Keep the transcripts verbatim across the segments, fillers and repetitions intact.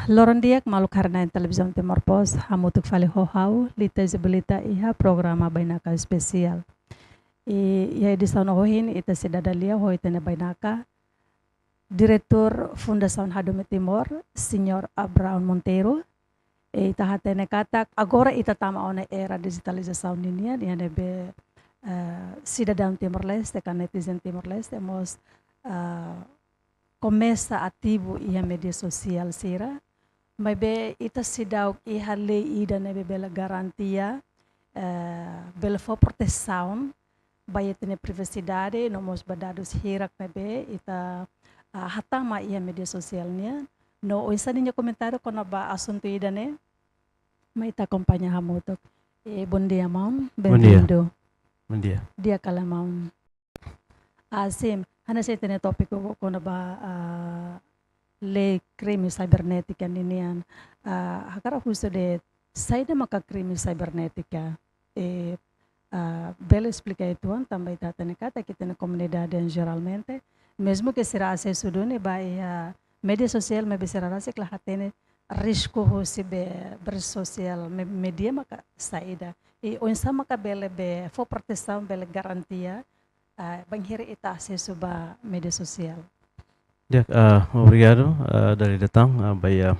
Loron di'ak, maluk haree-na'in Televizaun Timor Post, hamutuk fali ho ha'u, Lita Isabelita iha programa Bainaka Espesiál. I, iha edisaun ohin, ita sei dada lia ho ita-nia bainaka, Diretór Fundasaun Hadomi Timor, Señór Abraão Monteiro. I ita hatene katak, agora ita tama ona era dijitalizasaun ninian, iha ne'ebé, eh, sidadaun Timor-Leste, ka netizen Timor-Leste, mós, eh, komesa ativu iha média sosiál sira. Maibé ita seidauk iha lei ida ne'ebé bele garantia, eh, bele fó protesaun ba ita-nia privasidade, no mós ba dadus hirak ne'ebé ita, ah, hatama iha média sosiál nian. No oinsá ninia komentáriu kona-ba asuntu ida-ne'e, mai ita akompaña hamutuk. Eh, bondia, maun. Bondia. Bem-vindo. Bondia. Di'ak ka lae, maun? Ah, sin, hanesan ita-nia tópiku kona-ba, ah, lei krime sibernétika ninian. Ah, hakarak husu de'it, saida maka krime sibernétika? I, ah, bele esplika uitoan, tanba ita hatene katak ita-nia komunidade jeralmente, mezmu ke sira asesu duni ba iha média sosiál, maibé sira rasik la hatene risku husi be, be sosiál me-, média maka saida. I oinsá maka bele be fó protesaun, bele garantia, ah, bainhira ita asesu ba média sosiál. Di'ak, ah, obrigadu, ah, dala ida tan, ah, ba iha,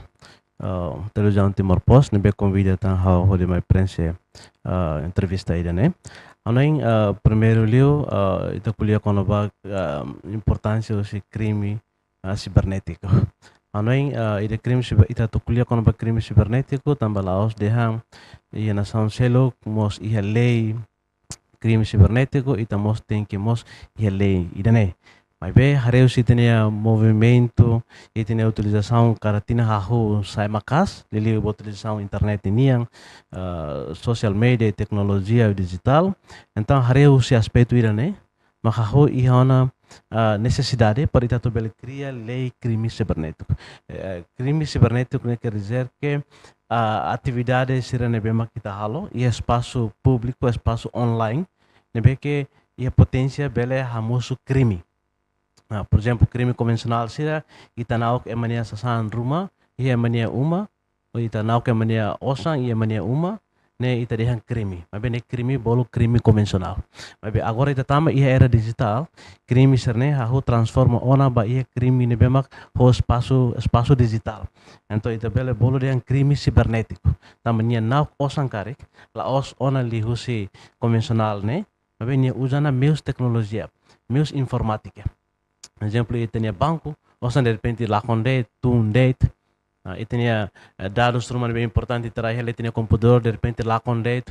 ah, Televizaun Timor Post, ne'ebé konvida tan ha'u hodi mai prenxe, ah, entrevista ida-ne'e. Ha'u hanoin, ah, primeiru liu, ah, ita ko'alia kona-ba, ah, importánsia husi krime, ah, sibernétiku. Ha'u hanoin, ah, ida krime siber-, ita atu ko'alia kona-ba krime sibernétiku, tanba la'ós dehan iha nasaun seluk mós iha lei krime sibernétiku, ita mós tenke mós iha lei ida-ne'e. Maibé, haree husi ita-nia movimentu, ita-nia utilizasaun kada tinan hahú sai maka'as, liuliu ba utilizasaun internet nian, ah, sosiál média, teknolojia dijitál. Entaun, haree husi aspetu ida-ne'e, mak hahú iha ona, ah, nesesidade para ita atu bele kria lei krime sibernétiku. Eh, krime sibernétiku ne'e quer dizer que, ah, atividade sira ne'ebé mak ita halo iha espasu públiku, espasu online, ne'ebé ke iha poténsia bele hamosu krime. Ah, por ezemplu, krime konvensionál sira, ita na'ok ema nia sasán ruma, iha ema nia uma, ou ita na'ok ema nia osan, iha ema nia uma, ne'e ita dehan krime. Maibé ne'e krime bolu krime konvensionál. Maibé agora ita tama iha era dijitál, krime sira-ne'e hahú transforma ona ba iha krime ne'ebé mak ho espasu, espasu dijitál. Entaun ita bele bolu dehan krime sibernétiku. Tanba nia na'ok osan karik, la'ós ona liuhusi konvensionál ne'e, maibé nia uza ona meius teknolojia, meius informátika. Ezemplu, ita-nia banku, osan derrepente lakon de'it, tun de'it, ah, ita-nia, eh, dadus ruma ne'ebé importante ita tara iha ita-nia komputadór, derrepente lakon de'it,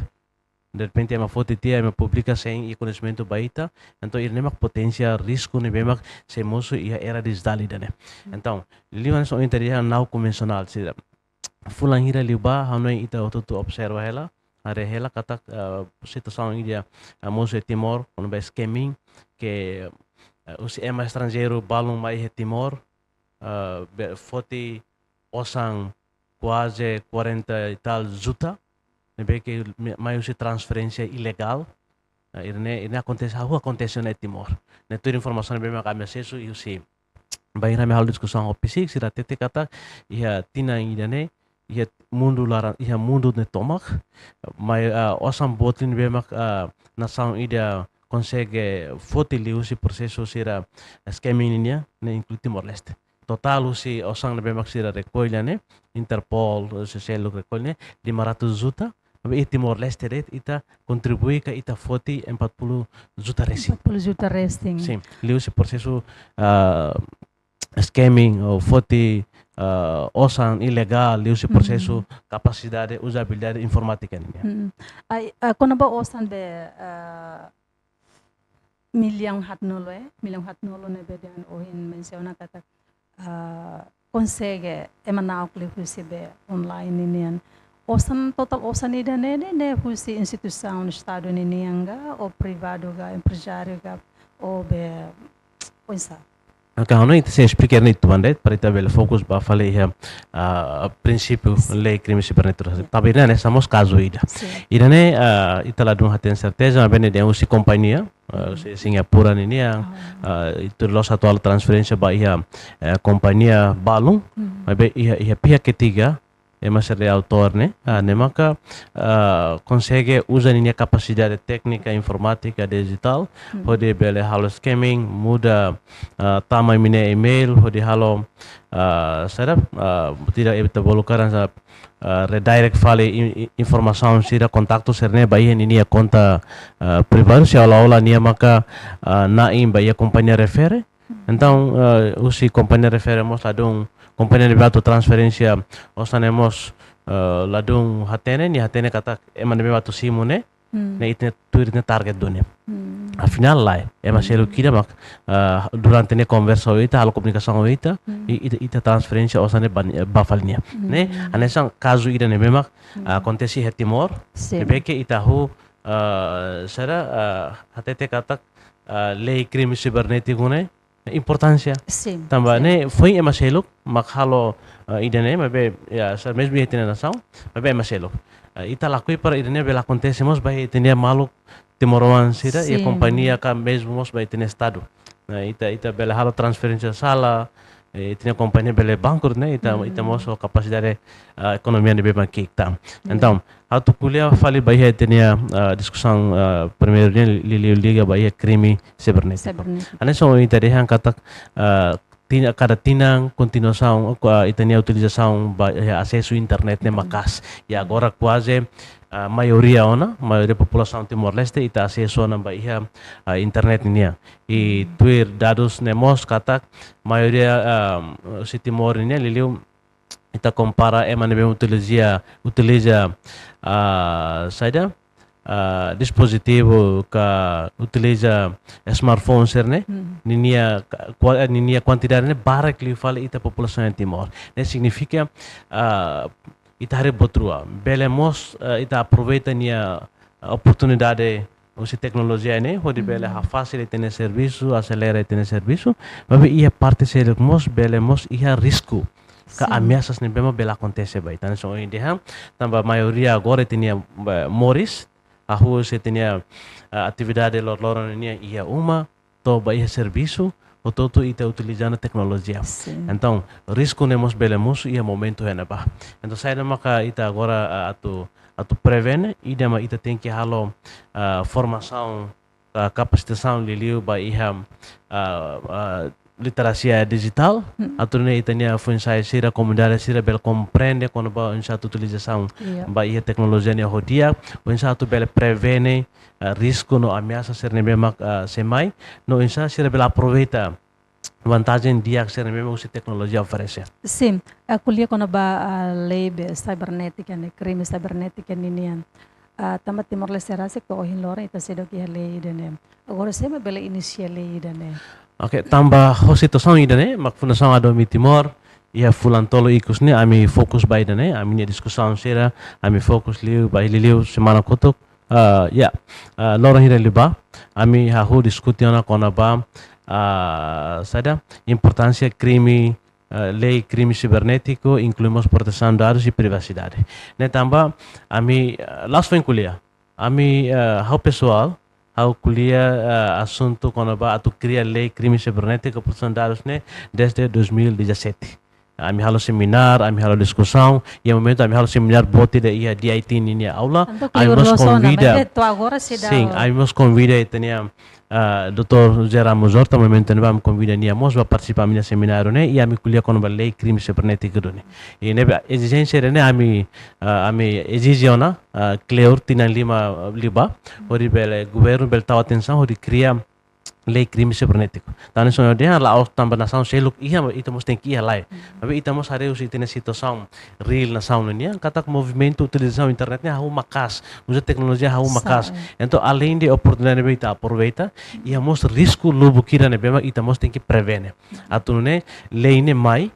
derrepente ema foti tiha, ema publika sein iha koñesimentu ba ita, entaun ida-ne'e mak poténsia risku ne'ebé mak sei mosu iha era dijitál ida-ne'e. Hmm. Entaun, liuhusi ohin ita dehan na'ok konvensionál sira. Fulan hira liubá, ha'u hanoin ita hotu-hotu observa hela, haree hela katak, eh, situasaun ida, eh, mosu iha Timor, kona-ba scamming, ke, eh, husi ema estranjeiru balun mai iha Timor, eh, be-, foti osan kuaze quarenta e tal juta, ne'ebé ke me-, mai husi transferénsia ilegál. Ah, ida-ne'e, ida-ne'e akontese, hahú akontese ona iha Timor. Ne'e tuir informasaun ne'ebé mak ami asesu husi bainhira ami halo diskusaun ho P C, sira hatete katak iha tinan ida-ne'e, iha mundu laran, iha mundu ne'e tomak, mai, ah, osan boot ne'ebé mak, ah, nasaun ida konsege foti liuhusi prosesu sira, ah, scamming nian, ne'e inklui Timor-Leste. Totál husi osan ne'ebé mak sira rekolla ne'e, Interpol, husi seluk rekolla ne'e, lima ratus juta, maibé iha Timor-Leste de'it ita kontribui ka ita foti empat puluh juta resin. Empat puluh juta resin. Sin, liuhusi prosesu, ah, scamming, ou foti, ah, osan ilegál, liuhusi prosesu, hmm, kapasidade, uza abilidade informátika nian. Hmm. Ai, ah, kona-ba osan be, ah, millaun haatnulu, eh, millaun haatnulu ne'ebé dehan ohin mensiona katak, ah, konsege ema na'ok liuhusi be online ninian. Osan, totál osan ida-ne'e, ne'e, ne'e husi instituisaun Estadu ninian ka, ou privadu ka, emprezáriu ka, ou be, oinsá? Oke, ha'u hanoin ita sei esplika ne'e uitoan de'it, para ita bele fokus ba fali iha, ah, prinsípiu lei krime sibernétiku. Tanba ida-ne'e hanesan mós kazu ida. Ida-ne'e, ah, ita ladún hatene serteza, maibé ne'e dehan husi kompañia, ah, husi Singapura ninian, ah, ita la'ós atu halo transferénsia ba iha, eh, kompañia balun, maibé iha, iha pihak ketiga, ema sira autór ne'e, ah, ne'e maka, ah, konsege uza ninia kapasidade téknika, informátika, dijitál, hodi bele halo scamming, muda, ah, tama imi-nia email, hodi halo, ah, saida, ah, tidak ita bolu karik, ah, redirect fali in-, in-, informasaun sira, kontaktu sira-ne'e ba iha ninia konta, ah, privadu, seolah-olah nia maka, ah, na'in ba iha kompañia refere. Entaun, eh, husi kompañia refere mós ladún, kompañia ne'ebé atu transferénsia osan ne'e mós, eh, ladún hatene, nia hatene katak ema ne'ebé atu simu ne'e, ne'e ita-nia tuir ita-nia target duni. Afinál lae, ema seluk ida mak, eh, durante ne'e konversa ho ita, halo komunikasaun ho ita, i ita, ita transferénsia osan ne'e ba, ba fali nia. Ne'e, hanesan kazu ida ne'ebé mak, ah, akontese iha Timor, ne'ebé ke ita hahú, ah, saida, ah, hatete katak, ah, lei krime sibernétiku ne'e, importánsia. Tanba ne'e foin ema seluk mak halo, eh, ida-ne'e, maibé, ya, sa mezmu iha ita-nia nasaun, maibé ema seluk. Eh, ita lakohi para ida-ne'e bele akontese mós ba iha ita-nia maluk timoroan sira, iha kompañia ka mezmu mós ba ita-nia estadu. Nah, ita, ita bele halo transferénsia sala, eh, ita-nia kompañia bele bangkrut, ne'e, ita, ita mós ho kapasidade, eh, ekonomia ne'ebé mak ki'ik tan. Entaun, atu ko'alia fali ba iha ita-nia, ah, diskusaun, ah, primeiru nian liuliu liga ba iha krime sibernétiku. Hanesan ohin ita dehan katak, ah, tinan, kada tinan kontinuasaun, ah, ita-nia utilizasaun ba iha asesu internet ne'e maka'as. I agora kuaze, ah, maioria ona, maioria populasaun Timor-Leste ita asesu ona ba iha, ah, internet nian. I tuir dadus ne'e mós katak maioria, ah, husi Timor nian liuliu ita kompara ema ne'ebé utiliza, utiliza, ah, saida, ah, dispozitivu ka utiliza smartphone sira-ne'e, ninia ka-, kua-, eh, ninia kuantidade ne'e barak liu fali ita populasaun iha Timor. Ne'e signifika, ah, ita haree buat rua. Bele mós, ah, ita aproveita nia, ah, oportunidade husi teknolojia ne'e, hodi bele hafasil ita-nia servisu, aselera ita-nia servisu, maibé iha parte seluk mós, bele mós iha risku ka ameasas ne'ebé mak bele akontese ba ita. Hanesan ohin dehan, tanba maioria agora ita-nia, eh, moris, hahú husi ita-nia, eh, atividade loroloron nian iha uma, to'o ba iha servisu, hotu-hotu ita utiliza ona teknolojia. Entaun, risku ne'e mós bele mosu iha momentu iha ne'ebá. Entaun, saida maka ita agora, ah, atu, atu prevene, ida mak ita tenke halo, ah, formasaun, ah, kapasitasaun liuliu ba iha, ah, ah, literasia dijitál, atu nune'e ita-nia foin-sa'e sira, komunidade sira bele komprende kona-ba oinsá atu utilizasaun ba iha teknolojia ne'e ho di'ak, oinsá atu bele prevene, ah, risku no ameasa sira ne'ebé mak, ah, sei mai, no oinsá sira bele aproveita vantajen di'ak sira ne'ebé mak husi teknolojia oferese. Sin, ah, ko'alia kona-ba, ah, lei be sibernétika ne'e, krime sibernétika ninian. Ah, tanba Timor-Leste rasik to'o ohin loron ita seidauk iha lei ida-ne'e. Agora sé mak bele inisia lei ida-ne'e? Oke, tanba ho situasaun ida-ne'e, mak Fundasaun ADOMI Timor, iha fulan tolu ikus ne'e, ami fokus ba ida-ne'e, ami-nia diskusaun sira, ami fokus liu, ba liuliu semana kotuk, ah, ya, ah, loron hira liubá, ami hahú diskute ona kona-ba, ah, saida, importánsia krime, ah, lei krime sibernétiku, inklui mós protesaun dadus i privasidade. Ne'e tanba, ami, ah, la'ós foin ko'alia. Ami, ah, ha'u pesoál, ha'u ko'alia, ah, asuntu kona-ba atu kria lei krime sibernétiku, protesaun dadus ne'e, desde dois mil e dezassete. Ami halo seminár, ami halo diskusaun, iha momentu ami halo seminár boot ida iha D I T ninia aula. Ami mós konvida, sin, ami mós konvida ita-nia, ah, doutór José Ramos Horta, momentu ne'ebá ami konvida nia mós ba partisipa ami-nia semináriu ne'e, i ami ko'alia kona-ba lei krime sibernétiku duni. I ne'ebé ezijénsia ida-ne'e ami, ah, ami ezije ona, ah, kleur tinan lima, ah, liubá, hodi bele governu bele tau atensaun, hodi kria lei krime sibernétiku. Tan ne'e só dehan la'ós tanba nasaun seluk iha, ita mós tenke iha, lae. Maibé ita mós haree husi ita-nia situasaun reál nasaun nian, katak movimentu utilizasaun internet ne'e hahú maka'as, uza teknolojia hahú maka'as. Entaun, aleinde oportunidade ne'ebé ita aproveita, iha mós risku lubuk ida ne'ebé mak ita mós tenke prevene. Atu nune'e lei ne'e mai,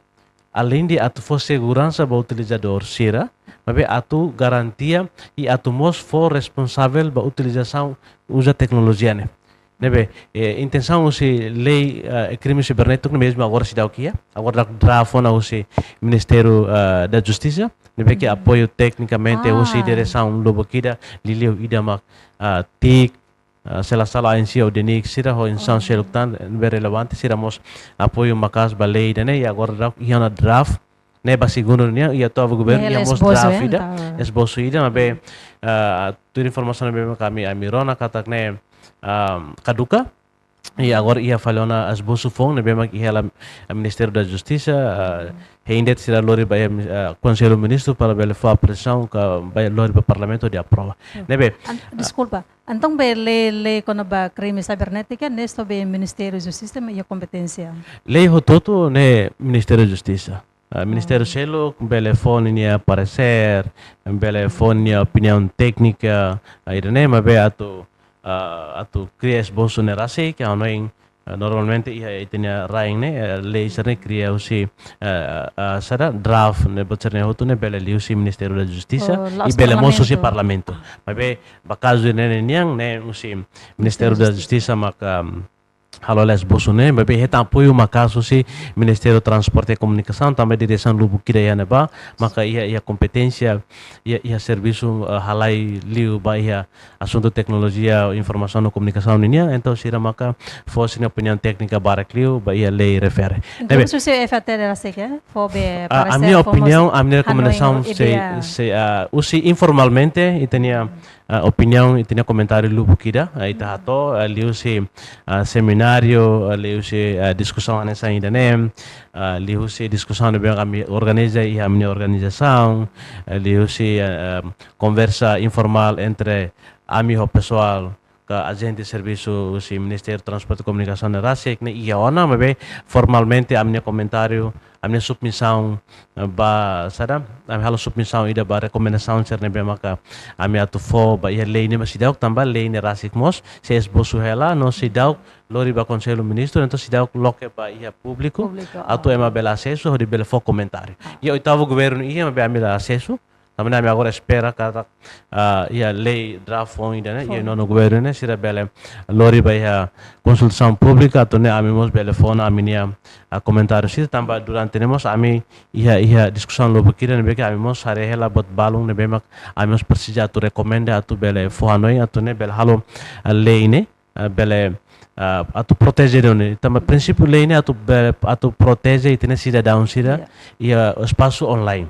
aleinde atu fó seguransa ba utilizadór sira, maibé atu garantia i atu mós fó responsavel ba utilizasaun uza teknolojia ne'e. Ne'ebé, eh, intensaun husi lei, eh, krime sibernétiku ne'e mezmu agora seidauk iha. Agora daudaun draft ona husi Ministériu, eh, da Justisa. Ne'ebé ke apoiu teknikamente husi diresaun lubuk ida, liuliu ida mak, ah, TIC, ah, se la sala A N C ou DENIC, sira ho instituisaun seluk tan ne'ebé relevante, sira mós apoiu maka'as ba lei ida-ne'e, i agora daudaun iha ona draft, ne'e ba segundu nian, i atu ba governu iha mós draft ida, esbosu ida, maibé, ah, tuir informasaun ne'ebé ami, ami rona katak ne'e, ah, kaduka, i agora iha fali ona esbosu foun ne'ebé mak iha hela Ministériu da Justisa, ah, hein de'it sira lori ba iha, ah, Konsellu Ministru para bele fó aprezasaun ka ba lori ba Parlamentu hodi aprova. Ne'ebé, an-, deskulpa, entaun be lei, lei kona-ba krime sibernétiku, ne'e só be Ministériu Justisa mak iha kompeténsia? Lei hotu-hotu ne'e Ministériu Justisa. Ah, ministériu seluk bele fó ninia paresér, bele fó ninia opiniaun téknika, ah, ida-ne'e maibé atu, ah, atu kria esbosu ne'e rasik, ke ha'u hanoin, ah, normalmente iha ita-nia rain ne'e, eh, lei sira-ne'e kria husi, eh, ah, sira draft ne'e buat sira-ne'e hotu ne'e bele liuhusi Ministériu da Justisa, oh, i bele mós husi Parlamentu. Maibé ba kazu ne'e nian ne'e husi Ministériu da Justisa maka, mm, halo hela esbosu ne'e, maibé hetan apoiu maka'as husi Ministériu Transporte i Komunikasaun, tanba diresaun lubuk ida iha ne'ebá, maka iha, iha kompeténsia, iha, iha servisu, eh, halai liu ba iha asuntu teknolojia, informasaun no komunikasaun ninian, entaun sira maka fó sira-nia opiniaun téknika barak liu ba iha lei refere. Entaun, ne'ebé, husi F A T rasik, eh? Fó be, ah, paresér, ami-nia opiniaun, ami-nia rekomendasaun, hanoin, sei, ideia, sei, ah, husi informalmente, ita-nia, ah, opiniaun, ita-nia komentáriu lubuk ida, ah, ita hato'o, ah, liuhusi, ah, semináriu, ah, liuhusi, ah, diskusaun hanesan ida-ne'e, ah, liuhusi diskusaun ne'ebé ami organiza iha ami-nia organizasaun, ah, liuhusi, ah, ah, konversa informál entre ami ho pesoál ka ajente servisu husi Ministériu Transporte i Komunikasaun ne'e rasik ne'e iha ona, maibé formalmente ami-nia komentáriu, ami-nia submisaun, eh, ba saida, ami halo submisaun ida ba rekomendasaun sira ne'ebé maka ami atu fó ba iha lei ne'e mak seidauk, tanba lei ne'e rasik mós, sei esbosu hela no seidauk lori ba Konsellu Ministru, entaun seidauk loke ba iha públiku, públiku, atu, ah, ema bele asesu, hodi bele fó komentáriu. Ah. Iha oitavu governu iha, maibé ami la asesu, tanba ne'e ami agora espera katak, ah, iha lei draft foun ida-ne'e, iha, foun, nono governu ne'e, sira bele lori ba iha konsultasaun públika, atu nune'e ami mós bele fó ona ami-nia, ah, komentáriu sira, tanba durante ne'e mós ami iha, iha diskusaun lubuk ida ne'ebé ke ami mós haree hela buat balun ne'ebé mak ami mós presiza atu rekomenda, atu bele fó hanoin, atu nune'e bele halo, ah, lei ne'e, ah, bele, ah, atu proteje duni. Tanba prinsípiu lei ne'e atu be-, atu proteje ita-nia sidadaun sira, iya, iha espasu online.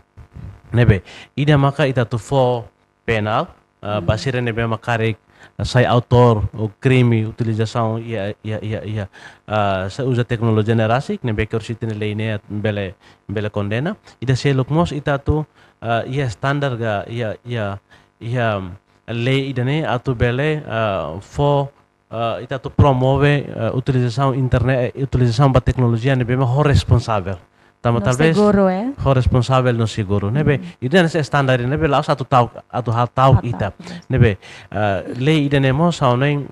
Ne'ebé, ida maka ita atu fó penál, ah, ba, hmm, sira ne'ebé mak karik, ah, sai autór ou krime utilizasaun iha, iha, iha, iha, ah, sei uza teknolojia ne'e rasik, ne'ebé ke orsida ita-nia lei ne'e bele, bele kondena. Ida seluk mós ita atu, ah, iha standar ka, iha, iha, iha lei ida-ne'e atu bele, ah, fó, eh, ita atu promove, eh, utilizasaun internet, eh, utilizasaun ba teknolojia ne'ebé mak ho responsavel. Tanba, no, talvez seguru, eh? Ho responsavel no seguru. Ne'ebé, hmm, ida-ne'e sai standar ne'ebé la'ós atu ta'uk, atu hata'uk, hata'uk ita. Ne'ebé, eh, lei ida-ne'e mós ha'u hanoin,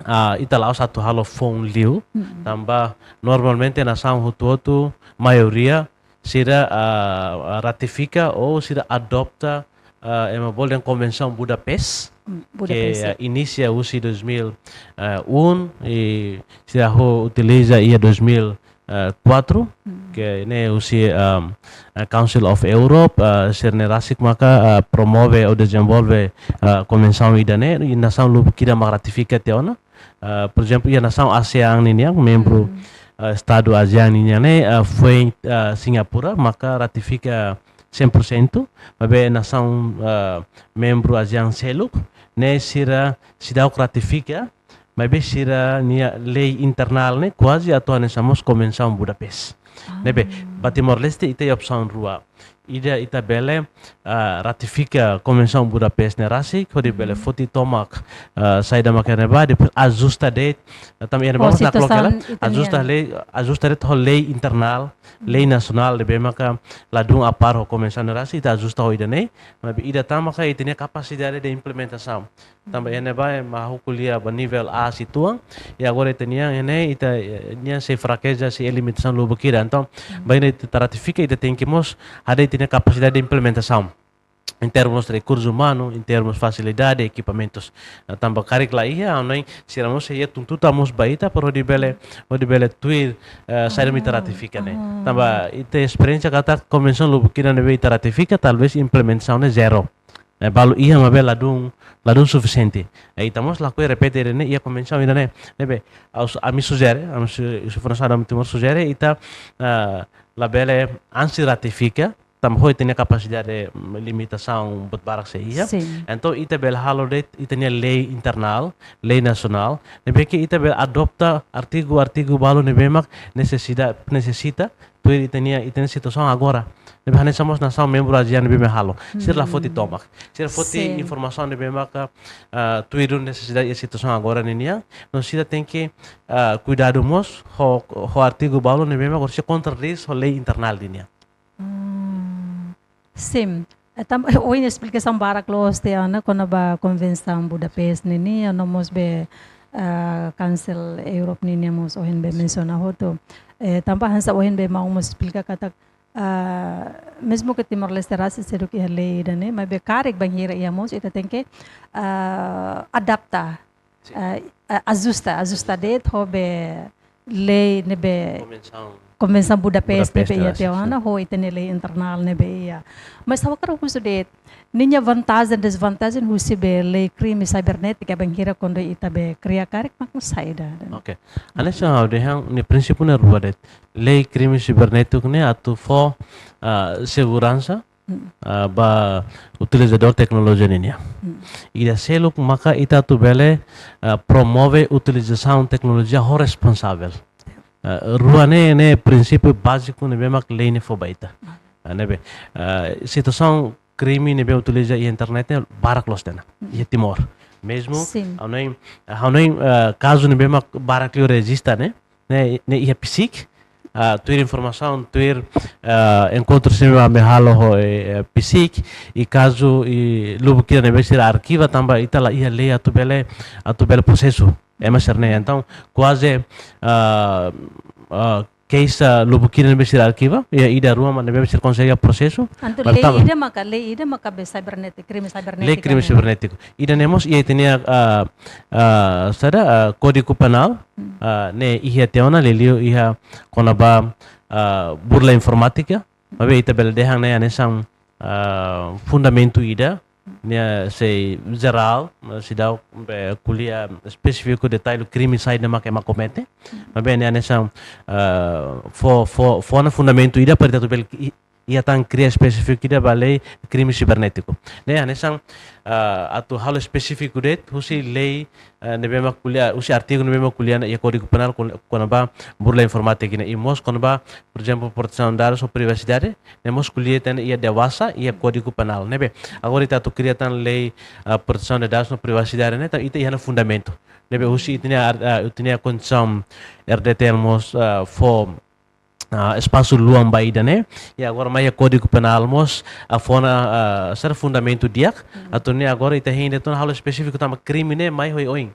ah, ita la'ós atu halo foun liu. Hmm. Tanba normalmente nasaun hotu-hotu, maioria, sira, ah, ratifika ou sira adota, ah, ema bolu dehan Konvensaun Budapest, hmm, Budapest, ke, ah, inísia husi dois mil e um, i sira ho utiliza iha dois mil e quatro, hmm, ke ne'e husi, ah, ah, Council of Europe, ah, sira-ne'e rasik maka, ah, promove ou dezenvolve, ah, konvensaun ida-ne'e, i nasaun lubuk ida mak ratifika tiha ona. Ah, por ezemplu, iha nasaun ASEAN ninian, membru, hmm, ah, Estadu ASEAN ninian ne'e, ah, foin, ah, Singapura, maka ratifika cem por cento, maibé nasaun, ah, membru ASEAN seluk ne'e sira seidauk ratifika, maibé sira-nia lei internál ne'e kuaze atu hanesan mós Konvensaun Budapest. Ah. Ne'ebé, ba Timor-Leste ita iha opsaun rua. Ida ita bele, ah, ratifika Konvensaun Budapest ne'e rasik, hodi bele, hmm, foti tomak, ah, saida mak iha ne'ebá, depois ajusta de'it, ah, tanba iha ne'ebá, oh, mós situasaun nakloke hela, ita-nian, ajusta lei, ajusta de'it ho lei internál, hmm, lei nasionál ne'ebé maka ladún apár ho Konvensaun ne'e rasik, ita ajusta ho ida-ne'e, maibé ida tan maka ita-nia kapasidade de implementasaun. Tanba, hmm, iha ne'ebá ema hahú ko'alia ba nivel A situan, i agora ita-nian, iha ne'e ita, eh, nian sei frakeza, sei iha limitasaun lubuk ida. Entaun, hmm, bainhira ita ratifika, ita tenke mós haree ita-nia kapasidade de implementasaun. em termos de rekursu umanu, em termos fasilidade, ekipamentus. Ah, tanba karik la iha, ha'u hanoin sira mós iha tuntutan mós ba ita, para hodi bele, hodi bele tuir, eh, saida mak ita ratifika ne'e. Ah. Tanba ita esperiénsia katak konvensaun lubuk ida ne'ebé ita ratifika, talvés implementasaun ne'e zero. Eh, balu iha maibé ladún, ladún sufisiente. Eh, ita mós lakohi repete ida-ne'e, iha konvensaun ida-ne'e. Ne'ebé, ha'u su-, ami sujere, ami su-, su fornasada ami Timor sujere, ita, ah, labele ansi ratifika, tanba ho ita-nia kapasidade, mm, limitasaun buat barak sei iha. Sin. Entaun ita bele halo de'it ita-nia lei internál, lei nasionál, ne'ebé ke ita bele adota artigu, artigu balu ne'ebé mak nesesida-, nesesita, tuir ita-nia, ita-nia situasaun agora. Ne'ebé hanesan mós nasaun membru ASEAN ne'ebé mak halo. Sira la foti, hmm, tomak. Sira foti, sin, informasaun ne'ebé maka, ah, tuir duni nesesidade iha situasaun agora ninian. No sira tenke, ah, kuidadu mós ho, ho artigu balu ne'ebé mak orsida kontradís ho lei internál ninian. Hmm. Sin. Eh, tanba, ohin esplikasaun barak loos tiha ona kona-ba Konvensaun Budapest ninian, no mós be, ah, Council Europe ninian mós ohin be, sin, mensiona hotu. Eh, tanba hanesan ohin be maun mós esplika katak, ah, mezmu ke Timor-Leste rasik seidauk iha lei ida-ne'e, maibé karik bainhira iha mós, ita tenke, ah, adapta, sin, eh, eh, ajusta, ajusta de'it ho be lei ne'ebé, Konvensaun, Konvensaun Budapest, Budapest ne'ebé iha, rasik, tiha ona, sin, ho ita-nia lei internál ne'ebé iha. Mas ha'u hakarak husu de'it, ninia vantajen, dezvantajen husi be lei krime sibernétika bainhira kuandu ita be kria karik mak saida. Ok. Hanesan ha'u dehan, nia prinsípiu ne'e rua de'it. Lei krime sibernétiku ne'e atu fó, ah, seguransa, hmm, ah, ba utilizadór teknolojia ninian. Hmm. Ida seluk maka ita atu bele, ah, promove utilizasaun teknolojia ho responsavel. Ah, rua ne'e, ne'e prinsípiu báziku ne'ebé mak lei ne'e fó ba ita. Ah, ne'ebé, ah, situasaun krime ne'ebé utiliza iha internet ne'e barak loos tiha ona. Hmm. Iha Timor. Mezmu, sin, ha'u hanoin, ha'u hanoin, ah, kazu ne'ebé mak barak liu rejista ne'e, ne'e, ne'e iha PCIC, ah, tuir informasaun, tuir, ah, enkontru sira ami halo ho, eh, eh, PCIC, i kazu i lubuk ida ne'ebé sira arkiva tanba ita la iha lei atu bele, atu bele prosesu. Ema sira-ne'e. Entaun, kuaze, ah, ah, keixa lubuk ida ne'ebé sira arkiva, iha ida rua mak ne'ebé sira konsege prosesu. Entaun, maibé lei tanba ida maka, lei ida maka be sibernétiku, krime sibernétiku. Lei krime ne'e, sibernétiku. Ida-ne'e mós iha ita-nia, ah, ah, saida, ah, Kódigu Penál, hmm, ah, ne'e iha tiha ona, liuliu iha kona-ba, ah, burla informátika. Maibé ita bele dehan ne'e hanesan, ah, fundamentu ida, nia sei jerál, ah, seidauk be ko'alia espesífiku detalle krime saida mak ema komete. Maibé ne'e hanesan, ah, fó, fó, fó ona fundamentu ida para ita atu bele i-, iha tan kria espesífiku ida ba lei krime sibernétiku. Ne'e hanesan, ah, atu halo espesífiku de'it husi lei, ah, ne'ebé mak ko'alia, husi artigu ne'ebé mak ko'alia ona iha Kódigu Penál kon-, kona-ba burla informátika ne'e. I mós kona-ba, por ezemplu, protesaun dadus ou privasidade, ne'e mós ko'alia tiha ona iha dewasa, iha Kódigu Penál. Ne'ebé, agora ita atu kria tan lei, ah, protesaun de dadus no privasidade ne'e, entaun ita iha ona fundamentu. Ne'ebé husi ita-nia ar-, ah, ita-nia Konstituisaun RDTL mós, ah, fó, ah, espasu luan ba ida-ne'e. I agora mai iha Kódigu Penál mós, ah, fó ona, ah, saida, fundamentu di'ak. Hmm. Atu nune'e agora ita hein de'it ona halo espesífiku tanba krime ne'e mai ho oin.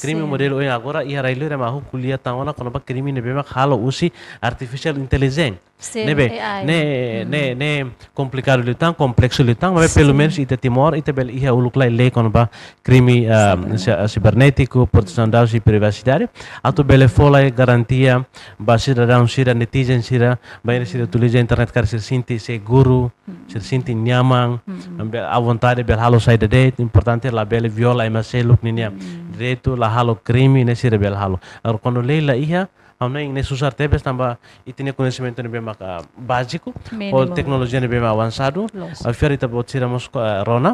Krime, sin, modelu oin agora iha rai-liur ema hahú ko'alia tan ona kona-ba krime ne'ebé mak halo husi artificial intelligence. Sin, ne'ebé, A I. Ne'e, hmm, ne'e, ne'e komplikadu liután, kompleksu liután, maibé, sin, pelumenus ita Timor, ita bele iha uluk lai lei kona-ba krime, ah, siber-, si-, ah, sibernétiku, protesaun dadus i privasidade. Atu bele fó lai garantia ba sidadaun sira, netizen sira, bainhira sira utiliza internet karik sira sente seguru, hmm, sira sente nyaman, hmm, bele à vontade bele halo saida de'it, importante labele viola ema seluk ninia, hmm, direitu, la halo krime, ne'e sira bele halo. Agora, kuandu lei la iha, ha'u hanoin ne'e susar tebes tanba ita-nia koñesimentu ne'ebé maka báziku, mínimu, ou teknolojia ne'ebé mak avansadu. Loos. Ha'u fiar ita-boot sira mós, eh, rona.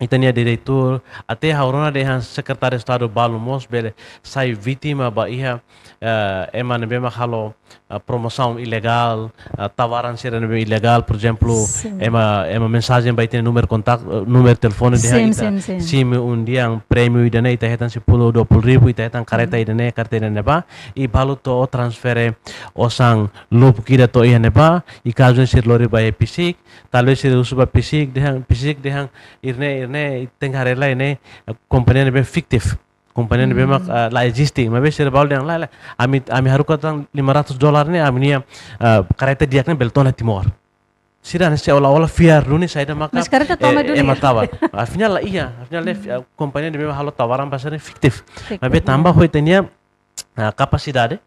Ita-nia direitór, até ha'u rona dehan Sekretáriu Estadu balu mós bele sai vítima ba iha, eh, ema ne'ebé mak halo, eh, promosaun ilegál, eh, tawaran sira ne'ebé ilegál, por ezemplu, sin, ema, ema mensajen ba ita-nia númeru kontaktu, eh, númeru telefone dehan, sin, ita, sin, sin, simu undian prémiu ida-ne'e, ita hetan sepuluh, dua puluh ribu, ita hetan kareta, hmm, ida-ne'e, kareta ida-ne'ebá, i balu to'o transfere osan lubuk ida to'o iha ne'ebá, i kazu ne'e sira lori ba iha PCIC, talvés sira husu ba PCIC dehan, PCIC dehan, ida-ne'e, ida-ne'e, tenke haree lai ne'e, eh, kompañia ne'ebé fiktif. Kompañia ne'ebé mak, hmm, ah, la eziste. Maibé sira balu dehan lae, lae. Ami, ami haruka tan lima ratus dolar ne'e, ami-nia, ah, kareta di'ak ne'e bele to'o ona Timor. sira ne'e sei ola-ola fiar duni saida maka, mas kareta tama eh, duni. Ema tawar. Afinál la iha, afinál ne'e, eh, kompañia ne'ebé halo tawaran ba sira ne'e fiktif. Fiktif, maibé tanba, ya, ho ita-nia, ah, kapasidade,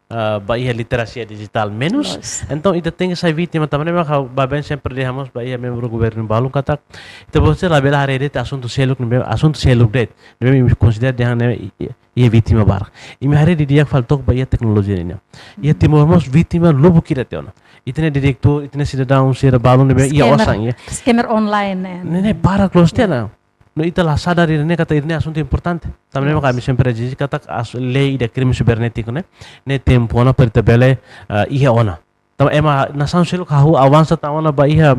ah, ba iha literasia dijitál menus. Loos. Entaun ita tenke sai vítima tanba ne'e maka ha'u baibain sempre dehan mós ba iha membru governu balu katak ita-boot sira labele haree de'it asuntu seluk ne'ebé, asuntu seluk de'it ne'ebé imi konsidera dehan ne'e i-, i-, iha vítima barak. Imi haree didi'ak fali took ba iha teknolojia nian. Iha Timor mós vítima lubuk ida tiha ona. Ita-nia direitu, ita-nia sidadaun sira balu ne'ebé iha, scammer, osan, ya. Scammer online, eh. Ne'e, ne'e barak loos tiha ona. No ita la sadar ida-ne'e katak ida-ne'e asuntu importante. Tanba ne'e maka, yes, ami sempre ezije katak as-, lei ida krime sibernétiku ne'e, ne'e tempu ona para ita bele, ah, iha ona. Tanba ema nasaun seluk hahú avansa tan ona ba iha,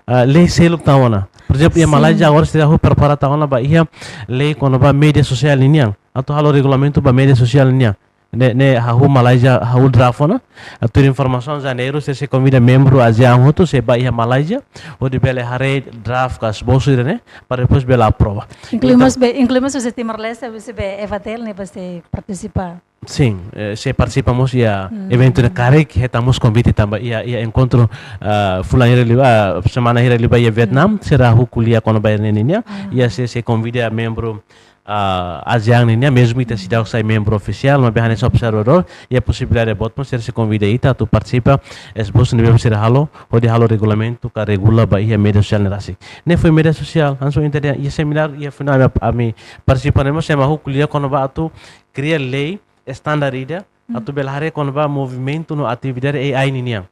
ah, lei seluk tan ona. Por ezemplu, iha, sin, Malázia agora sira hahú prepara tan ona ba iha lei kona-ba média sosiál ninian. Atu halo regulamentu ba média sosiál ninian. Ne'e, ne'e hahú Malázia hahú draft ona. Atu informasaun Janeiru sira sei konvida membru ASEAN hotu sei ba iha Malázia hodi bele haree draft ka esbosu ida-ne'e para depois bele aprova. Inklui, entaun, mós be, inklui mós husi Timor-Leste, husi be EVATL ne'e pasti partisipa. Sin, eh, sei partisipa mós iha, hmm, eventu ne'e karik hetan mós konvite tanba iha, iha enkontru, ah, fulan hira liubá, ah, semana hira liubá iha Vietnam, hmm, sira hahú ko'alia kona-ba ida-ne'e nian, ah, iha sei, sei konvida membru, ah, ASEAN nian, mezmu ita seidauk sai membru ofisiál, maibé hanesan observadór, iha posibilidade boot mós sira sei konvida ita atu partisipa esbosu ne'ebé sira halo, hodi halo regulamentu ka regula ba iha média sosiál ne'e rasik. Ne'e foin média sosiál, hanesan ohin ita dehan, iha semináriu, iha final ami, ami partisipa ne'e mós ema hahú ko'alia kona-ba atu kria lei estandar ida, hmm, atu bele haree kona-ba movimentu no atividade AI ninian.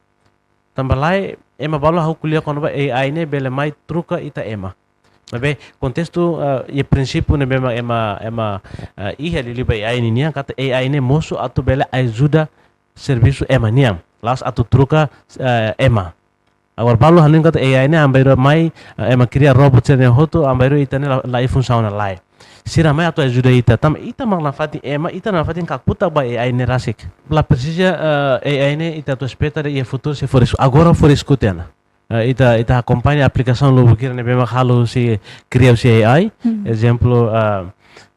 Tanba lae, ema balu hahú ko'alia kona-ba AI ne'e bele mai troka ita ema. Maibé, kontestu, ah, iha prinsípiu ne'ebé ema, ema, ema, ah, iha liuliu ba AI ninian, katak AI ne'e mosu atu bele ajuda servisu ema nian. La'ós atu troka, eh, ema. Agora balu hanoin katak AI ne'e, ah, bainhira mai, eh, ema kria robot sira-ne'e hotu, ah, bainhira ita-nia la, la iha funsaun ona, lae. Sira mai atu ajuda ita, tanba ita mak nafatin ema, ita nafatin kakutak ba AI ne'e rasik. La presiza, eh, AI ne'e ita atu espeta dehan iha futuru sei fó risku. Agora fó risku tiha ona. Eh, ita, ita akompaña aplikasaun lubuk hira ne'ebé mak halo husi, kria husi AI. Hmm. Ezemplu, ah,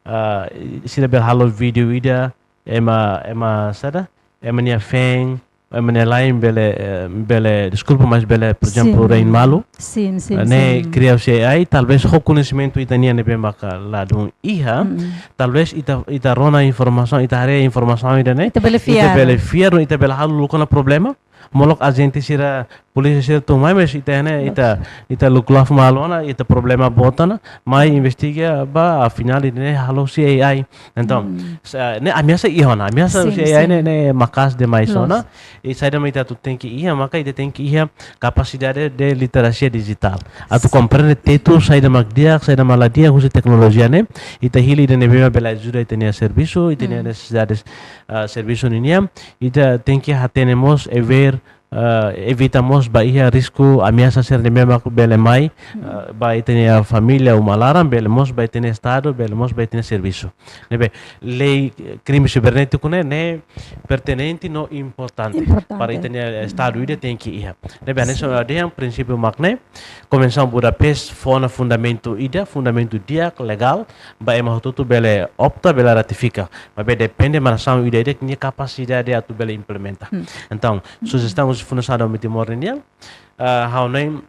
ah, sira bele halo vídeo ida, ema, ema saida, ema nia feen, ema nia la'en bele, eh, bele, deskulpa, mas bele, por ezemplu, sin, rein malu. Sin, sin, eh, ne'e, sin, kria husi AI, talvés ho koñesimentu ita-nian ne'ebé maka ladún iha, mm, talvés ita, ita rona informasaun, ita haree informasaun ida-ne'e, ita bele, ita fiar, bele fiar, ita bele halo uluk ona problema, molok ajente sira, polísia sira tun mai, mas ita ne'e, ita, loos, ita luklaf malu ona, ita problema boot ona, mai, mm, investiga ba, afinál ida-ne'e halo husi AI. Entaun, mm, sa-, ne'e ameasa iha ona, ameasa, sin, husi AI, sin, ne'e, ne'e maka'as demais, loos, ona. I saida mak ita atu tenke iha, maka ita tenke iha kapasidade de literasia dijitál. Atu, sin, komprende tetu saida mak di'ak, saida mak la di'ak husi teknolojia ne'e. Ita hili ida ne'ebé mak bele ajuda ita-nia servisu, ita-nia, mm, nesesidades, ah, servisu ninian. Ita tenke hatene mós, aware, ah, evita mós ba iha risku ameasa sira ne'ebé mak bele mai, hmm, ah, ba ita-nia família uma laran, bele mós ba ita-nia estadu, bele mós ba ita-nia servisu. Ne'ebé, lei, eh, krime sibernétiku ne'e, ne'e pertinente no importante. Importante. Para ita-nia, eh, estadu ida tenke iha. Ne'ebé, hanesan, sin, ha'u dehan prinsípiu mak ne'e, Konvensaun Budapest fó ona fundamentu ida, fundamentu di'ak, legál, ba ema hotu-hotu bele opta, bele ratifika. Maibé depende ba nasaun ida-idak nia kapasidade atu bele implementa. Hmm. Entaun, hmm, sujestaun husi Fundasaun David Timor nian, ah, ha'u hanoin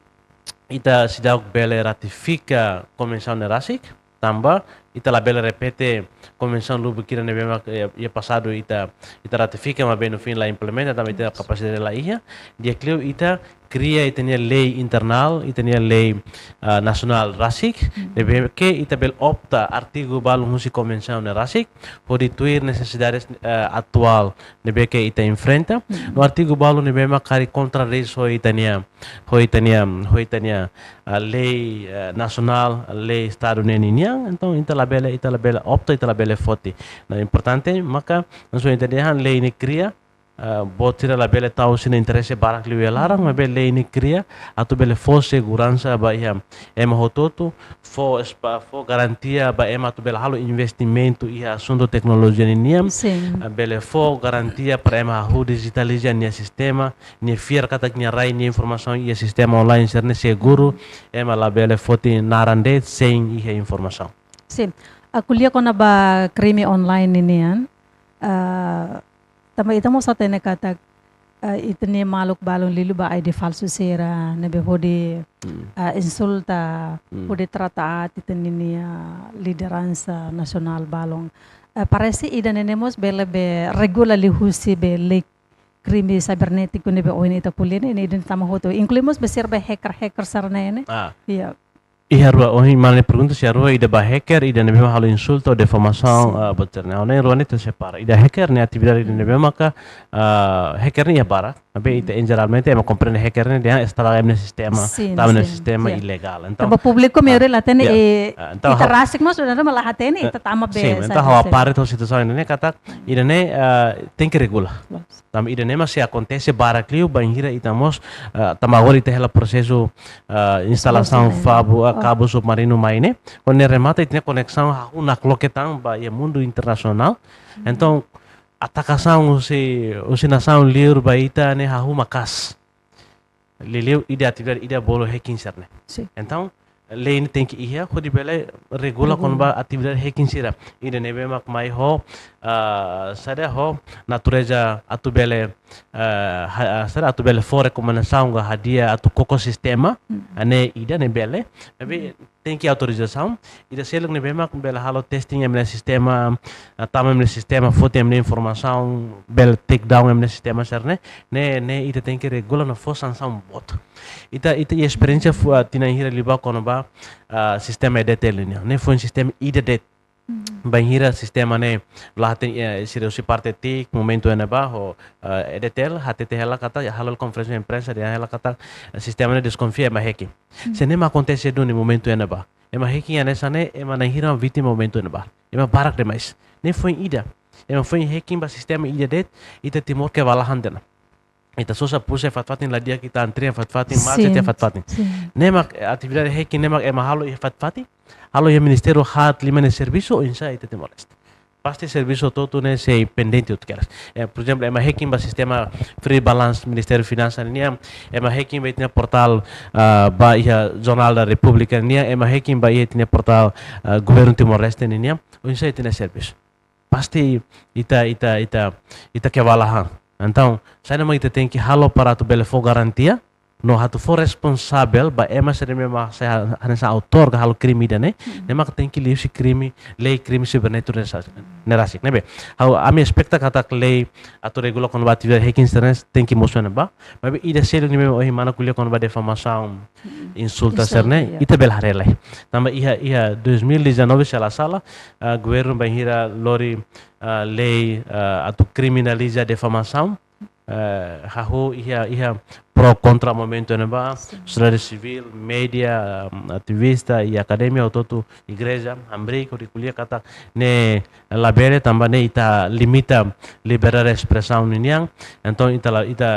ita seidauk bele ratifika konvensaun ne'e rasik, tanba ita labele repete konvensaun lubuk hira ne'ebé mak, eh, iha pasadu ita, ita ratifika, maibé no fim la implementa, tanba ita, yes, kapasidade la iha. Di'ak liu ita kria ita-nia lei internál, ita-nia lei, ah, nasionál rasik, hmm, ne'ebé ke ita bele opta artigu balun husi konvensaun ne'e rasik, hodi tuir nesesidades, eh, atuál ne'ebé ke ita enfrenta. Hmm. No artigu balun ne'ebé mak karik kontradiz ho ita-nia, ho ita-nia, ho ita-nia, ah, lei, eh, nasionál, lei estadu ne'e ninian, entaun ita labele, ita labele opta, ita labele foti. Nah, importante maka, hanesan ita dehan lei ne'e kria, ah, buat sira labele tau sira-nia interese barak liu iha laran, hmm, maibé lei ne'e kria atu bele fó seguransa ba iha ema hotu-hotu, fó espa-, fó garantia ba ema atu bele halo investimentu iha asuntu teknolojia ninian, sin, ah, bele fó garantia para ema hahú dijitaliza nia sistema, nia fiar katak nia rai nia informasaun iha sistema online sira-ne'e seguru, ema labele foti naran de'it sein iha informasaun. Sin, ah, ko'alia kona-ba krime online ninian, ah, tanba ita mós hatene katak eh, ita-nia maluk balun liuliu ba I D falsu sira, ne'ebé hodi, eh, insulta, hodi trata aat ita-nia lideransa nasionál balun. Eh, parese ida-ne'e ne'e mós bele be regula liuhusi be lei krime sibernétiku ne'ebé ohin ita ko'alia ne'e, ne'e ida-ne'e tama hotu. Inklui mós be sira be hacker, hacker sira-ne'e ne'e. Ah. Iya. Iha rua, ohin mana nia pergunta se iha rua ida ba hacker, ida ne'ebé mak halo insulta ou difamasaun, ah, buat sira-ne'e. Ha'u hanoin rua ne'e ita separa. Ida hacker ne'e atividade ida ne'ebé maka, ah, hacker ne'e iha barak. Tapi ita, em, jeralmente ema komprende hacker ne'e dehan estraga ema nia sistema, tama ema nia sistema ilegál. Entaun, tanba públiku maioria la hatene, eh, entaun ita ha'u rasik mós sudah lama la hatene, ita tama be, sim, entaun ha'u apare ho situasaun ne'e katak, ida-ne'e, ah, tenke regula. Tanba ida-ne'e mak sei akontese barak liu bainhira ita mós, ah, tanba agora ita hela prosesu, ah, instalasaun fabu, ah, kabu submarinu mai ne'e. Kuandu ne'e remata ita-nia koneksaun hahú nakloke tan ba iha mundu internasionál. Entaun atakasaun husi, husi nasaun liur ba ita ne'e hahú maka'as. Liuliu ida atividade ida bolu hacking sira-ne'e. Sim. Entaun lei ne'e tenke iha hodi bele regula kona-ba atividade hacking sira. Ida ne'ebé mak mai ho, ah, saida, ho natureza atu bele, ah, ha-, ah, saida, atu bele fó rekomendasaun ka hadi'a atu koko sistema, ne'e ida ne'e bele. Tapi tenke autorizasaun, ida seluk ne'ebé mak bele halo testing ema nia sistema, ah, tama ema nia sistema, foti ema nia informasaun, bele take down ema nia sistema sira-ne'e, ne'e, ne'e ita tenke regula no fó sansaun boot. Ita, ita iha esperiénsia fó, ah, tinan hira liubá kona-ba, ah, sistema EDTL nian. Ne'e foin sistema ida de'it. Bainhira sistema ne'e la hatene, eh, sira husi parte TIC, momentu ne'ebá, ho, eh, EDTL, hatete hela katak, halo konferénsia imprensa, dehan hela katak, eh, sistema ne'e deskonfia ema hacking. Se ne'e mak akontese duni momentu ne'ebá. Ema hacking hanesan ne'e, ema na'in hira vítima momentu ne'ebá. Ema barak demais. Ne'e foin ida. Ema foin hacking ba sistema ida de'it, ita Timor kebal han tiha ona. Ita sosa pulsa iha fatin-fatin, la di'ak ita antre iha fatin-fatin, mate iha fatin-fatin. Ne'e mak, eh, atividade hacking ne'e mak ema halo iha fatin-fatin, halo iha ministériu haat liman nia servisu, oinsá ita Timor-Leste. Pasti servisu hotu-hotu ne'e sei pendente hotu kedas. Eh, por ezemplu, ema hacking ba sistema free balance Ministériu Finansa nian, ema hacking ba ita-nia portál, ah, ba iha Jornál da Repúblika nian, ema hacking ba iha ita-nia portál, ah, Governu Timor-Leste nian, oinsá ita-nia servisu. Pasti ita, ita, ita, ita kebal han. Entaun, saida mak ita tenke halo para atu bele fó garantia, no atu fó responsavel ba ema sira ne'ebé mak sai ha-, hanesan autór ka halo krime ida-ne'e, ne'e mak tenke liuhusi krime, lei krime sibernétiku ne'e sa-, ne'e rasik, ne'ebé. Ha'u, ami espeta katak lei atu regula kona-ba atividade hacking sira-ne'e tenke mosu ne'ebá, maibé ida seluk ne'ebé ohin mana ko'alia kona-ba difamasaun, insulta sira-ne'e, ita bele haree lai. Tanba iha, iha dois mil e dezanove, se la sala, ah, governu bainhira lori, ah, lei, ah, atu kriminaliza difamasaun, eh, hahú iha, iha pro kontra momentu ne'ebá, sosiedade sivíl, média, ah, ativista, i akademia, hotu-hotu, igreja, hamriik, hodi ko'alia katak ne'e labele tanba ne'e ita limita liberdade espresaun ninian, entaun ita la, ita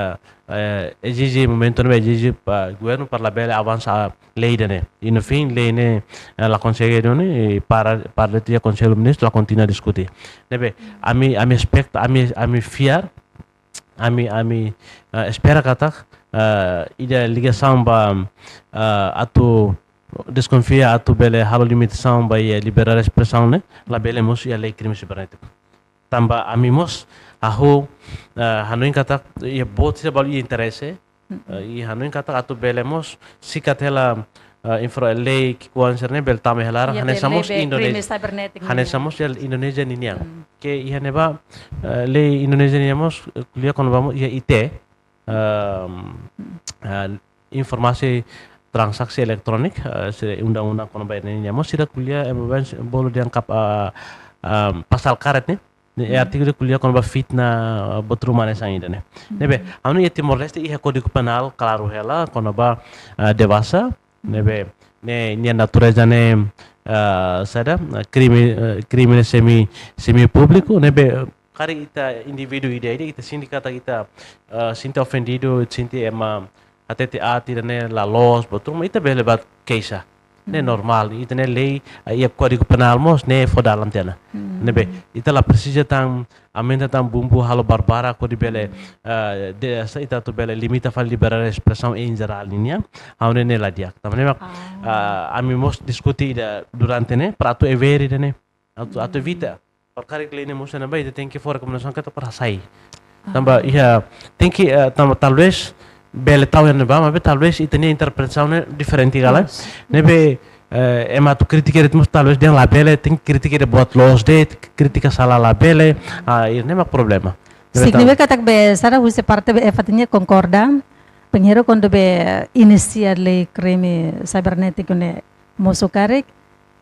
eh, ezije momentu ne'ebá, ezije ba governu para labele avansa lei ida-ne'e. I no fim, lei ne'e, eh, la konsege duni, i para, para tiha Konsellu Ministru la kontinua diskute. Ne'ebé, ami, ami espeta, ami, ami fiar, ami, ami, eh, espera katak, eh, ida ligasaun ba, eh, atu deskonfia atu bele halo limitasaun ba iha liberdade espresaun ne'e, labele mosu iha lei krime sibernétiku. Tanba ami mós hahú, eh, hanoin katak, iha boot sira balu iha interese, eh, i hanoin katak atu bele mós sikat hela, eh, infra lei ki'ikoan sira-ne'e bele tama iha laran, hanesan mós Indonézia. Hanesan mós iha Indonézia ninian. Ke iha ne'ebá, eh, lei Indonézia ninian mós, eh, ko'alia kona-ba mós iha I T, ehm, eh, informasi transaksi elektrónika, eh, se undang-undang kona-ba ne'e nian mós sira ko'alia, eh, bolu dehan kap-, eh, eh, pasal karet ne'e. Ne'e, eh, artigu ida ko'alia kona-ba fitnah, eh, buat ruma hanesan ida-ne'e. Ne'ebé, ha'u hanoin iha Timor-Leste iha Kódigu Penál klaru hela kona-ba, eh, devasa. Ne'ebé, ne'e, nia natureza ne'e, eh, saida, eh, krime, eh, krime semi, semi públiku, ne'ebé, eh, karik ita indivíduu ida-idak, ita sente katak ita, eh, sente ofendidu, sente ema hatete aat ida-ne'e la loos, buat ruma, ita bele bá keixa. Ne'e normál, ita-nia lei, eh, iha Kódigu Penál mós, ne'e fó dalan tiha ona. Ne'ebé, ita la presiza tan, aumenta tan bumbu halo barbarak hodi bele, eh, de, sa ita atu bele limita fali liberdade espresaun em jerál nian, ha'u hanoin ne'e la di'ak. Tanba ne'e mak, eh, ami mós diskute ida durante ne'e, para atu evita ida-ne'e. Atu, atu evita. Para karik lei ne'e mosu ne'ebá, ita tenke fó rekomendasaun katak para hasai. Tanba iha, tenke, eh, tanba talvés bele tau iha ne'ebá, maibé talvés ita-nia interpretasaun ne'e diferente ka lae. Yes. Ne'ebé, eh, ema atu kritika de'it mós talvés dehan labele, tenke kritika de'it buat loos de'it, kritika sala labele, ah, ida-ne'e mak problema. Ne'ebé tan- Signifika katak be sira husi parte be F A T nia konkorda, bainhira kuandu be inisia lei krime sibernétiku ne'e mosu karik,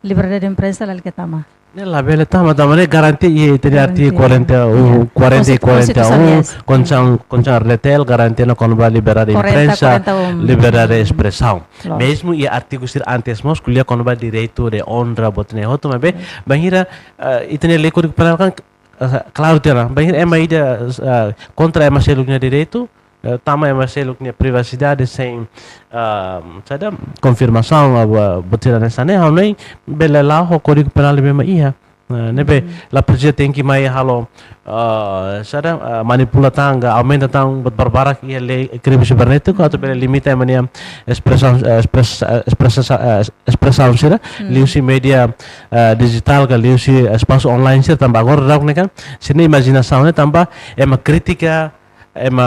liberdade de imprensa lalika tama. Ne'e labele tama, tanba ne'e garante iha ita-nia artigu Garantia. Kuarenta, Ya. uh, kuarenta e Konstituisaun kuarenta e um, Konstituisaun, yes. Konstituisaun, Konstituisaun R D T L garante ona kona-ba liberdade de Kuarenta, imprensa, kuarenta e um. Liberdade de Hmm. espresaun. Loos. Mezmu iha artigu sira antes mós, ko'alia kona-ba direitu de onra, buat ne'e hotu, maibé, Hmm. bainhira, eh, ita-nia lei Kódigu Penál kan, eh, klaru tiha ona. Bainhira ema ida, eh, kontra ema seluk nia direitu, eh, tama ema seluk nia privasidade sein, ah, saida, konfirmasaun, ah, buat sira hanesan ne'e, ha'u hanoin bele la'o ho Kódigu Penál ne'ebé mak iha. Eh, ne'ebé Hmm. la presiza tenke mai halo, ah, saida, ah, manipula tan ka aumenta tan buat barbarak iha lei krime sibernétiku, atu bele limita ema nia espresaun, eh, espres-, eh, espresa-, eh, espresaun sira, Hmm. liuhusi média, eh, dijitál ka liuhusi espasu online sira, tanba agora daudaun ne'e kan, sira-nia imajinasaun ne'e tanba ema kritika, ema,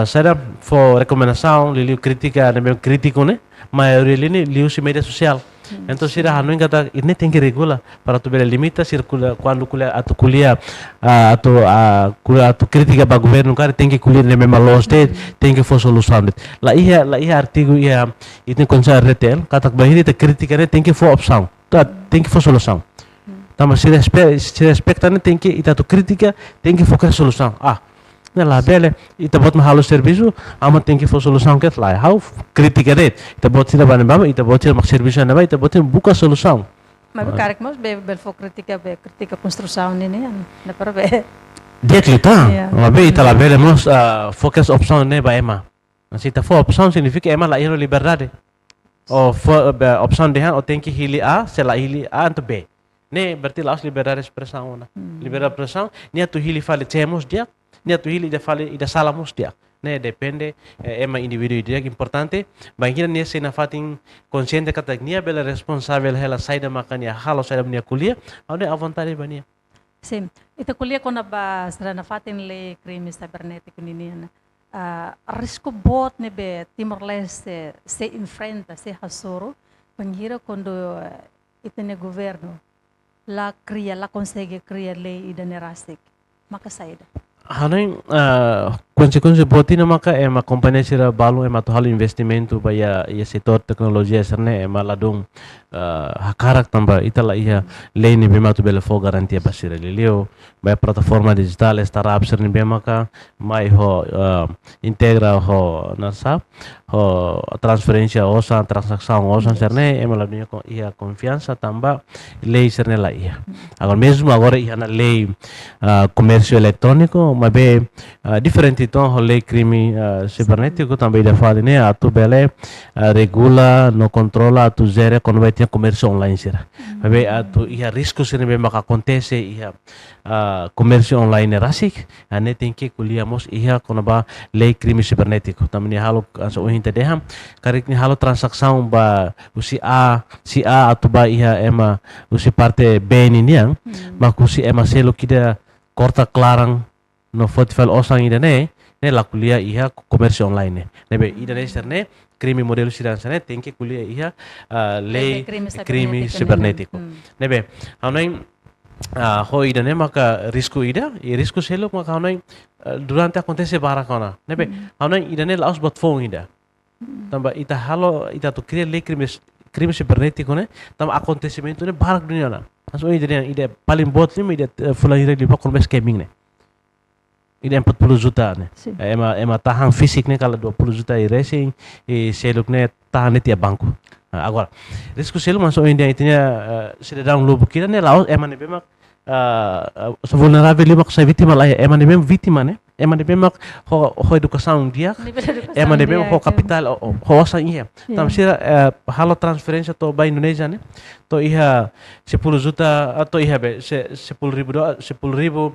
ah, saida, fó rekomendasaun, liuliu kritika, ne'ebé krítiku ne'e, maioria ne'e liuhusi média sosiál. Hmm, Entaun sira sin. Hanoin katak ida-ne'e tenke regula, para atu bele limita, sira ko'alia, kuandu ko'alia, atu ko'alia, ah, atu, ah, ko'alia atu kritika ba governu karik, tenke ko'alia ne'ebé mak loos de'it, Hmm. tenke fó solusaun de'it. La iha, la iha artigu iha, ita-nia Konstituisaun R D T L, katak bainhira ita kritika ne'e tenke fó opsaun. Ita tenke fó solusaun. Hmm. Tanba sira espe-, sira espekta ne'e tenke ita atu kritika, tenke fó solusaun. Ah, ne'e labele, ita-boot mak halo servisu, ema tenke fó solusaun kedas, lae. Ha'u kritika de'it, ita-boot sira bá ne'ebá, ita-boot sira mak servisu ne'ebá, ita-boot sira buka solusaun. Maibé Ah. karik mós be, bele fó kritika, be kritika konstrusaun ne'e, ne'e, ne'e para be. Di'ak liután. Ya. Maibé ita Hmm. labele mós, ah, fó opsaun ne'e ba ema. Se ita fó opsaun signifika ema la iha liberdade. Ó fó, be, opsaun dehan ó tenke hili A, se la hili A, entaun B. Ne'e berarti la'ós liberdade de espresaun ona. Hmm. Liberdade de espresaun, nia atu hili fali C mós di'ak, nia atu hili ida fali, ida sala mós di'ak. Ne'e depende, eh, ema indivíduu di'ak, importante, bainhira nia sei nafatin konxiente katak nia bele responsavel hela saida maka nia halo, saida nia ko'alia, ha'u hanoin à vontade ba nia. Sin, ita ko'alia kona-ba sira nafatin lei krime sibernétiku ninian. Ah, risku boot ne'ebé Timor-Leste sei enfrenta, sei hasoru, bainhira kuandu, eh, ita-nia governu la kria, la konsege kria lei ida-ne'e rasik. Maka saida? Ha'u hanoin, ah, konsekuénsia boot ida maka ema kompañia sira balun ema atu halo investimentu ba iha, iha setór teknolojia sira-ne'e ema ladún, ah, hakarak tanba ita la iha lei ne'ebé mak atu bele fó garantia ba sira, liuliu ba plataforma dijitál, startup sira ne'ebé maka mai ho, ah, integra ho, naran sá, ho transferénsia osan, transasaun osan Yes. sira-ne'e, ema la iha kon-, iha konfiansa tanba lei sira-ne'e la iha. Agora mezmu agora iha ona lei, ah, komérsiu eletróniku, maibé, ah, diferente uitoan ho lei krime, ah, sibernétiku, tanba ida fali ne'e atu bele, ah, regula no kontrola atu jere kona-ba ita-nia komérsiu online sira. Hmm. Maibé atu iha risku sira ne'ebé maka akontese iha, ah, komérsiu online ne'e rasik, ah, ne'e tenke ko'alia mós iha kona-ba lei krime sibernétiku. Tanba nia halo, hanesan ohin ita dehan, karik nia halo transasaun ba husi A, si A atu ba iha ema husi parte B ninian, Hmm. mak husi ema seluk ida korta klaran no foti fali osan ida-ne'e, ne'e la ko'alia iha komérsiu online ne'e. Ne'ebé ida-ne'e sira-ne'e, krime modelu sira hanesan ne'e, tenke ko'alia iha, ah, lei Lei krime krime sibernétiku sibernétiku. ne'e. Hmm. Ne'ebé, ha'u hanoin, ah, ho ida-ne'e maka risku ida, i risku seluk maka ha'u hanoin, ah, durante akontese barak ona. Ne'ebé, Hmm. ha'u hanoin ida-ne'e la'ós buat foun ida. Hmm. Tanba ita halo, ita atu kria lei krime, krime sibernétiku ne'e, tanba akontesimentu ne'e barak duni ona. Hanesan ohin ita dehan, ida paling boot liu mak ida, eh, fulan hira liubá kona-ba scamming ne'e. Ida empat puluh juta ne'e. Sin. Eh, ema, ema tahan fisik ne'e kala dua puluh juta i resin, i seluk ne'e tahan de'it iha banku. Ah, agora, risku seluk hanesan ohin dehan ita-nia, eh, sidadaun lubuk ida ne'e la'ós ema ne'ebé mak, ah, ah, sai vulneravel liu mak sai vítima, lae, ema ne'ebé mak vítima ne'e. Ema ne'ebé mak ho, ho edukasaun di'ak, Nível edukasaun ema ne'ebé mak ho di'ak, ya. kapitál, ho, ho, ho osan iha. Ya. Tanba sira, eh, halo transferénsia to'o ba Indonézia ne'e, to'o iha sepuluh juta, ah, to'o iha be, se-, sepuluh ribu dolar, sepuluh ribu,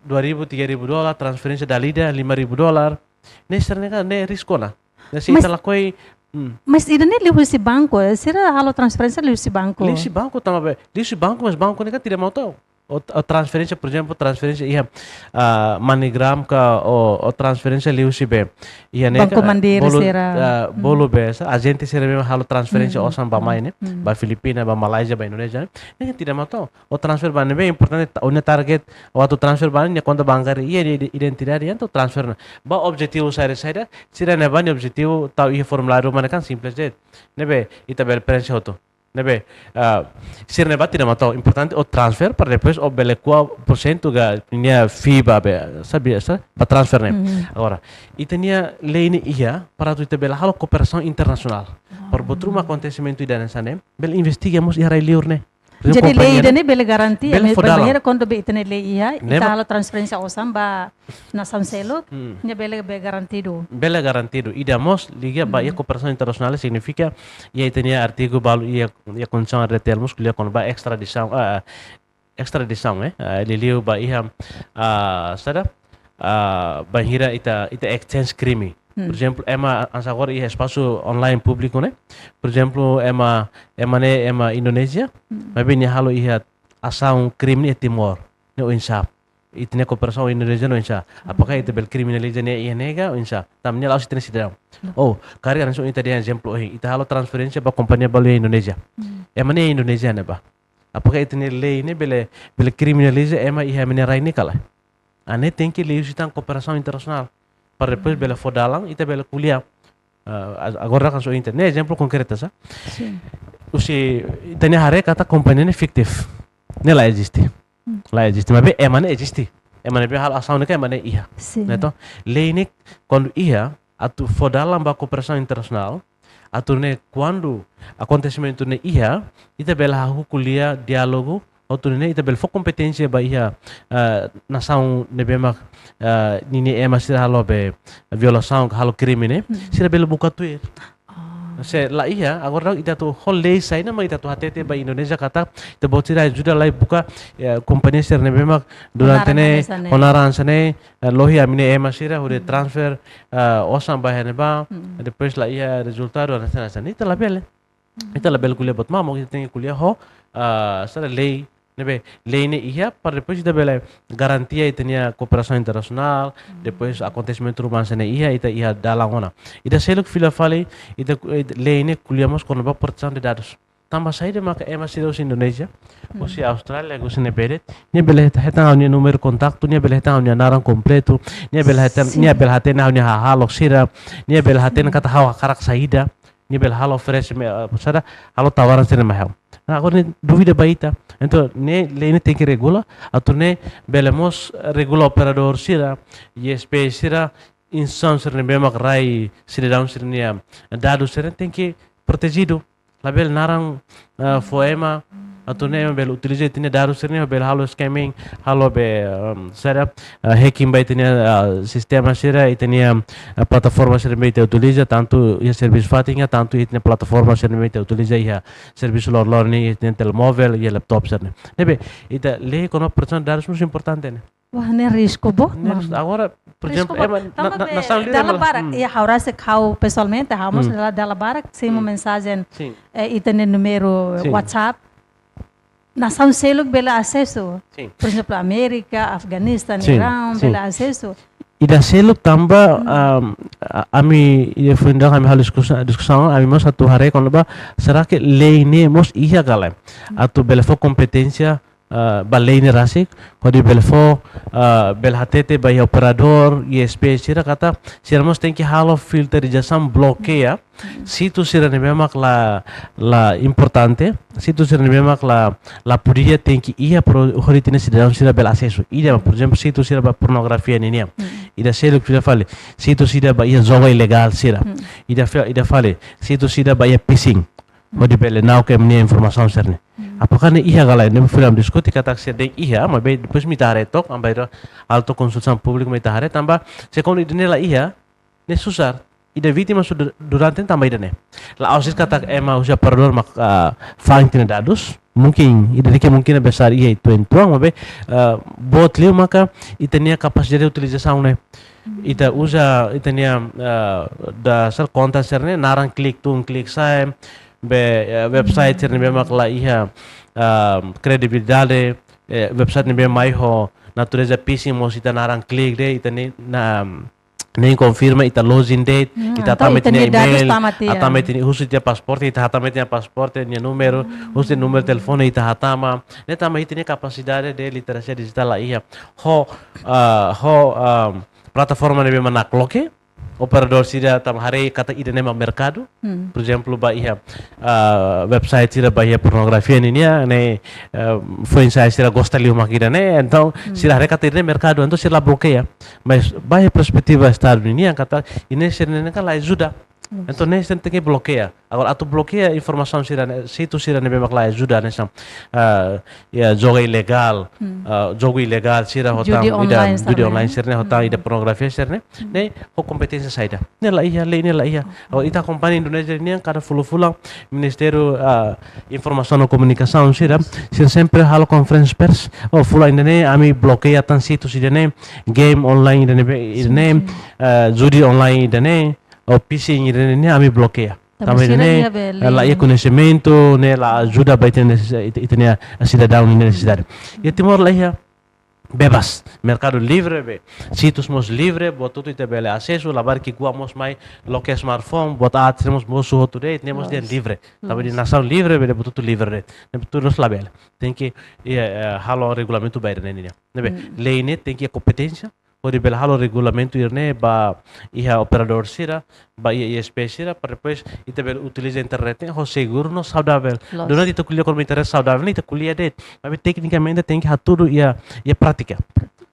dua ribu, tiga ribu dolar, transferénsia dala ida, lima ribu dolar. Ne'e sira-ne'e kan, ne'e risku ona. Ne'e se Mas ita lakohi, hmm. Mas ida-ne'e liuhusi banku, eh, sira halo transferénsia liuhusi banku. Liuhusi banku, tanba be, liuhusi banku, mas banku ne'e kan tidak mau tahu. Ou, ou transferénsia, por ezemplu, transferénsia iha, ah, MoneyGram ka, ou, ou transferénsia liuhusi be, iha ne'e Banco ka, Mandiri bolu, sira. Ah, bolu be, sá, ajente sira ne'ebé halo transferénsia osan ba mai ne'e, ba Filipina, ba Malaysia, ba Indonézia ne'e, ne'e tidak masalah. Ou transfer ba ne'ebé importante, ta-, ó-nia target, ou atu transfer ba nia konta bankária, iha nia identidade, entaun transfer ona. Ba objetivu saida-saida, sira ne'ebá nia objetivu, tau iha formuláriu mana kan simples de'it. Ne'ebé, ita bele preenxe hotu. Ne'ebé, ah, sira ne'ebá tidak masalah. Importante ó transfer para depois ó bele ko'a porsentu ka nia fee ba be, sabe, sa, ba transfer ne'e. Agora, ita-nia lei ne'e iha para atu ita bele halo kooperasaun internasionál. Para buat ruma akontesimentu ida hanesan ne'e, bele investiga mós iha rai-liur ne'e. Por ezemplu, jadi lei kompañia ida-ne'e bele garantia, bele fó dalan. Bainhira kuandu be ita-nia lei iha, ita halo transferénsia osan ba nasaun seluk, nia bele be garantidu. Bele garantidu. Ida mós liga ba iha kooperasaun internasionál signifika iha ita-nia artigu balu iha, iha Konstituisaun R D T L mós ko'alia kona-ba estradisaun, ah, estradisaun, eh, ah, liuliu ba iha, ah, saida, ah, bainhira ita, ita exchange krime. Por ezemplu, ema hanesan agora iha espasu online públiku ne'e. Por ezemplu, ema, ema ne'e, ema Indonézia, maibé nia halo iha asaun krime iha Timor, ne'e oinsá. Ita-nia kooperasaun Indonézia ne'e oinsá. Apakah ita bele kriminaliza nia iha ne'e ka oinsá? Tanba nia la'ós ita-nia sidadaun. Ou, karik hanesan ita dehan ezemplu, eh, ita halo transferénsia ba kompañia balu iha Indonézia. Ema ne'e Indonézia ne'ebá. Apakah ita-nia lei ne'e bele, bele kriminaliza ema iha ema nia rai ne'e ka lae? Ne'e tenke liuhusi tan kooperasaun internasionál. Para depois bele fó dalan, ita bele ko'alia. Ah, a-, agora kan so inter. Ne'e ezemplu konkretu, sá? Sin. Husi ita-nia haree katak kompañia ne'e fiktif. Ne'e la eziste. La eziste. Maibé ema ne'e eziste. Ema ne'ebé halo asaun ne'e ka ema ne'e iha. Sin. Ne'e to? Lei ne'e kuandu iha, atu fó dalan ba kooperasaun internasionál, atu nune'e kuandu akontesimentu ne'e iha, ita bele hahú ko'alia diálogu, atu nune'e ita bele fó kompeténsia ba iha, ah, nasaun ne'ebé mak, ah, ninia ema sira halo be violasaun, halo krime ne'e, sira bele buka tuir. Se la iha, agora ita atu ho lei saida mak ita atu hatete ba Indonézia katak, ita-boot sira ajuda lai buka, eh, kompañia sira ne'ebé mak durante ne'e, ho naran hanesan ne'e, eh, lohi ami-nia ema sira hodi transfer, eh, osan ba iha ne'ebá, depois la iha rezultadu, hanesan ne'e. Ita labele. Ita labele ko'alia buat mamuk, ita tenke ko'alia ho, eh, saida, lei, ne'ebé, lei ne'e iha, para depois ita bele garantia ita-nia kooperasaun internasionál, depois akontesimentu ruma hanesan ne'e iha, ita iha dalan ona. Ida seluk fila fali, ita, eh, lei ne'e ko'alia mós kona-ba protesaun de dadus. Tanba saida maka ema sira husi Indonézia, husi Austrália, husi ne'ebé de'it, nia bele hetan, hetan ha'u-nia númeru kontaktu, nia bele hetan ha'u-nia naran kompletu, nia bele hetan, nia bele hatene ha'u-nia hahalok sira, nia bele hatene katak ha'u hakarak saida, nia bele halo oferese mai, eh, saida, halo tawaran sira mai ha'u. Nah, agora ne'e dúvida ba ita. Entaun, ne'e lei ne'e tenke regula, atu nune'e bele mós regula operadór sira, I S P sira, instituisaun sira ne'ebé mak rai sidadaun sira-nia dadus sira tenke protejidu. Labele naran, ah, fó ema, atu nune'e ema bele utiliza ita-nia dadus sira-ne'e, bele halo scamming, halo be, um, saida, ah, hacking ba ita-nia, ah, sistema sira, ita-nia, ah, plataforma sira ne'ebé ita utiliza, tantu iha servisu fatin ka, tantu ita-nia plataforma sira ne'ebé ita utiliza iha servisu loroloron ne'e, ita-nia telemóvel, iha laptop sira-ne'e. Ne'ebé, ita lei kona-ba protesaun de dadus mós importante ne'e. Wah, ne'e risku boot. Ne'e risku. Agora, por ezemplu, ema, na, na, nasaun lira dala barak, iha ha'u rasik ha'u pesoalmente, ha'u mós dala, dala barak simu mensajen, eh, ita-nia númeru WhatsApp. Nasaun seluk bele asesu. Sin. Por ezemplu, Amérika, Afeganistan, Iraun, bele asesu. Ida seluk tanba, am, a-, ami, ida foin daudaun ami halo diskusa-, diskusaun, ami mós atu haree kona-ba, será que lei ne'e mós iha ka lae? Atu bele fó kompeténsia, ah, ba lei ne'e rasik, hodi bele fó, ah, bele hatete ba iha operadór, I S P sira katak, sira mós tenke halo filterizasaun, blokeia situs sira ne'ebé mak la, la importante, situs sira ne'ebé mak la, la podia tenke iha pro, hodi ita-nia sidadaun sira bele asesu. Ida, por ezemplu, situs sira ba pornografia ninian. Ida seluk fila fali, situs sira ba iha jogu ilegál sira. Ida fe-, ida fali, situs sira ba iha phishing. Hodi bele na'ok ema nia informasaun sira-ne'e. Apakah ne'e iha ka lae, ne'e fila diskute katak se dehan iha, maibé depois mak ita haree took, ami bá iha alta konsultasaun públika mak ita haree, tanba se kuandu ida-ne'e la iha, ne'e susar. Ida vítima su du-, durante tanba ida-ne'e. La'ós de'it katak ema husi operadór mak, ah, fa'an ita-nia dadus. Mungkin, ida-ne'e ke mungkin besar iha ita-nia tuan, maibé, ah, boot liu maka ita-nia kapasidade utilizasaun ne'e. Ita uza ita-nia, ah, dasar konta sira-ne'e, naran klik tun, klik sa'e, be, eh, website sira ne'ebé mak la iha, ah, kredibilidade, eh, website ne'ebé mai ho natureza phishing, mós ita naran klik de'it, ita ne'e, na, ne'e konfirma ita login de'it, hmm, ita entaun hatama ita-nia ita-nia dados email, tama tiha, hatama ita-nia, husu ita pasaporte, ita hatama ita-nia pasaporte nia númeru, hmm, husu ita-nia númeru telefone ita hatama. Ne'e tanba ita-nia kapasidade de literasia dijitál la iha. Ho, ah, ho, ah, plataforma ne'ebé mak nakloke, operadór sira tanba haree katak ida-ne'e mak merkadu. Hmm. Por ezemplu, ba iha, ah, website sira ba iha pornografia ninian, ne'e, ah, foin-sa'e sira gosta liu mak ida-ne'e, entaun, hmm, sira haree katak ida-ne'e merkadu, entaun sira la blokeia. Mas ba iha perspetiva Estadu ninian katak, ida-ne'e sira-ne'e kan la ajuda. Yes. Entaun ne'e sira tenke blokeia. Agora atu blokeia informasaun sira-ne'e, situs sira ne'ebé mak la ajuda hanesan, ah, ya, joga ilegál, hmm, ah, jogu ilegál sira hotu, judi ida, online judi sira-ne'e, online sira-ne'e hotu, hmm, ida pornografia sira-ne'e, hmm, ne'e ho kompeténsia saida? Ne'e la iha, lei ne'e la iha. Oh. Agora ita akompaña Indonézia nian kada fulan-fulan Ministériu, ah, Informasaun no Komunikasaun sira, sira sempre halo conference press, oh, fulan ida-ne'e ami blokeia tan situs ida-ne'e, game online ida-ne'e, sin, ida-ne'e, sin, ah, judi online ida-ne'e, ou phishing ida-ne'e, ne'e ami blokeia. Tanba, tanba sira ida-ne'e, iha be, eh, la iha lei, koñesimentu, ne'e la ajuda ba ita-nia neses-, ita, ita-nia sidadaun nia nesesidade. Hmm. Iha Timor la iha, bebas, merkadu livre be, situs mós livre, buat hotu ita bele asesu, labarik ki'ikoan mós mai, loke smartphone, buat aat sira mós mosu hotu de'it, ne'e mós, loos, dehan livre. Tanba, loos, ita nasaun livre be, buat hotu livre de'it. Ne'e buat hotu labele. Tenke, iha, eh, halo regulamentu ba ida-ne'e nian. Ne'ebé, hmm, lei ne'e tenke iha kompeténsia, hodi bele halo regulamentu ida-ne'e ba iha operadór sira, ba iha I S P sira, para depois ita bele utiliza internet ne'e ho seguru no saudavel. Loos. Durante ita ko'alia kona-ba internet saudavel, ne'e ita ko'alia de'it. Tapi teknikamente tenke hatudu iha, iha prátika.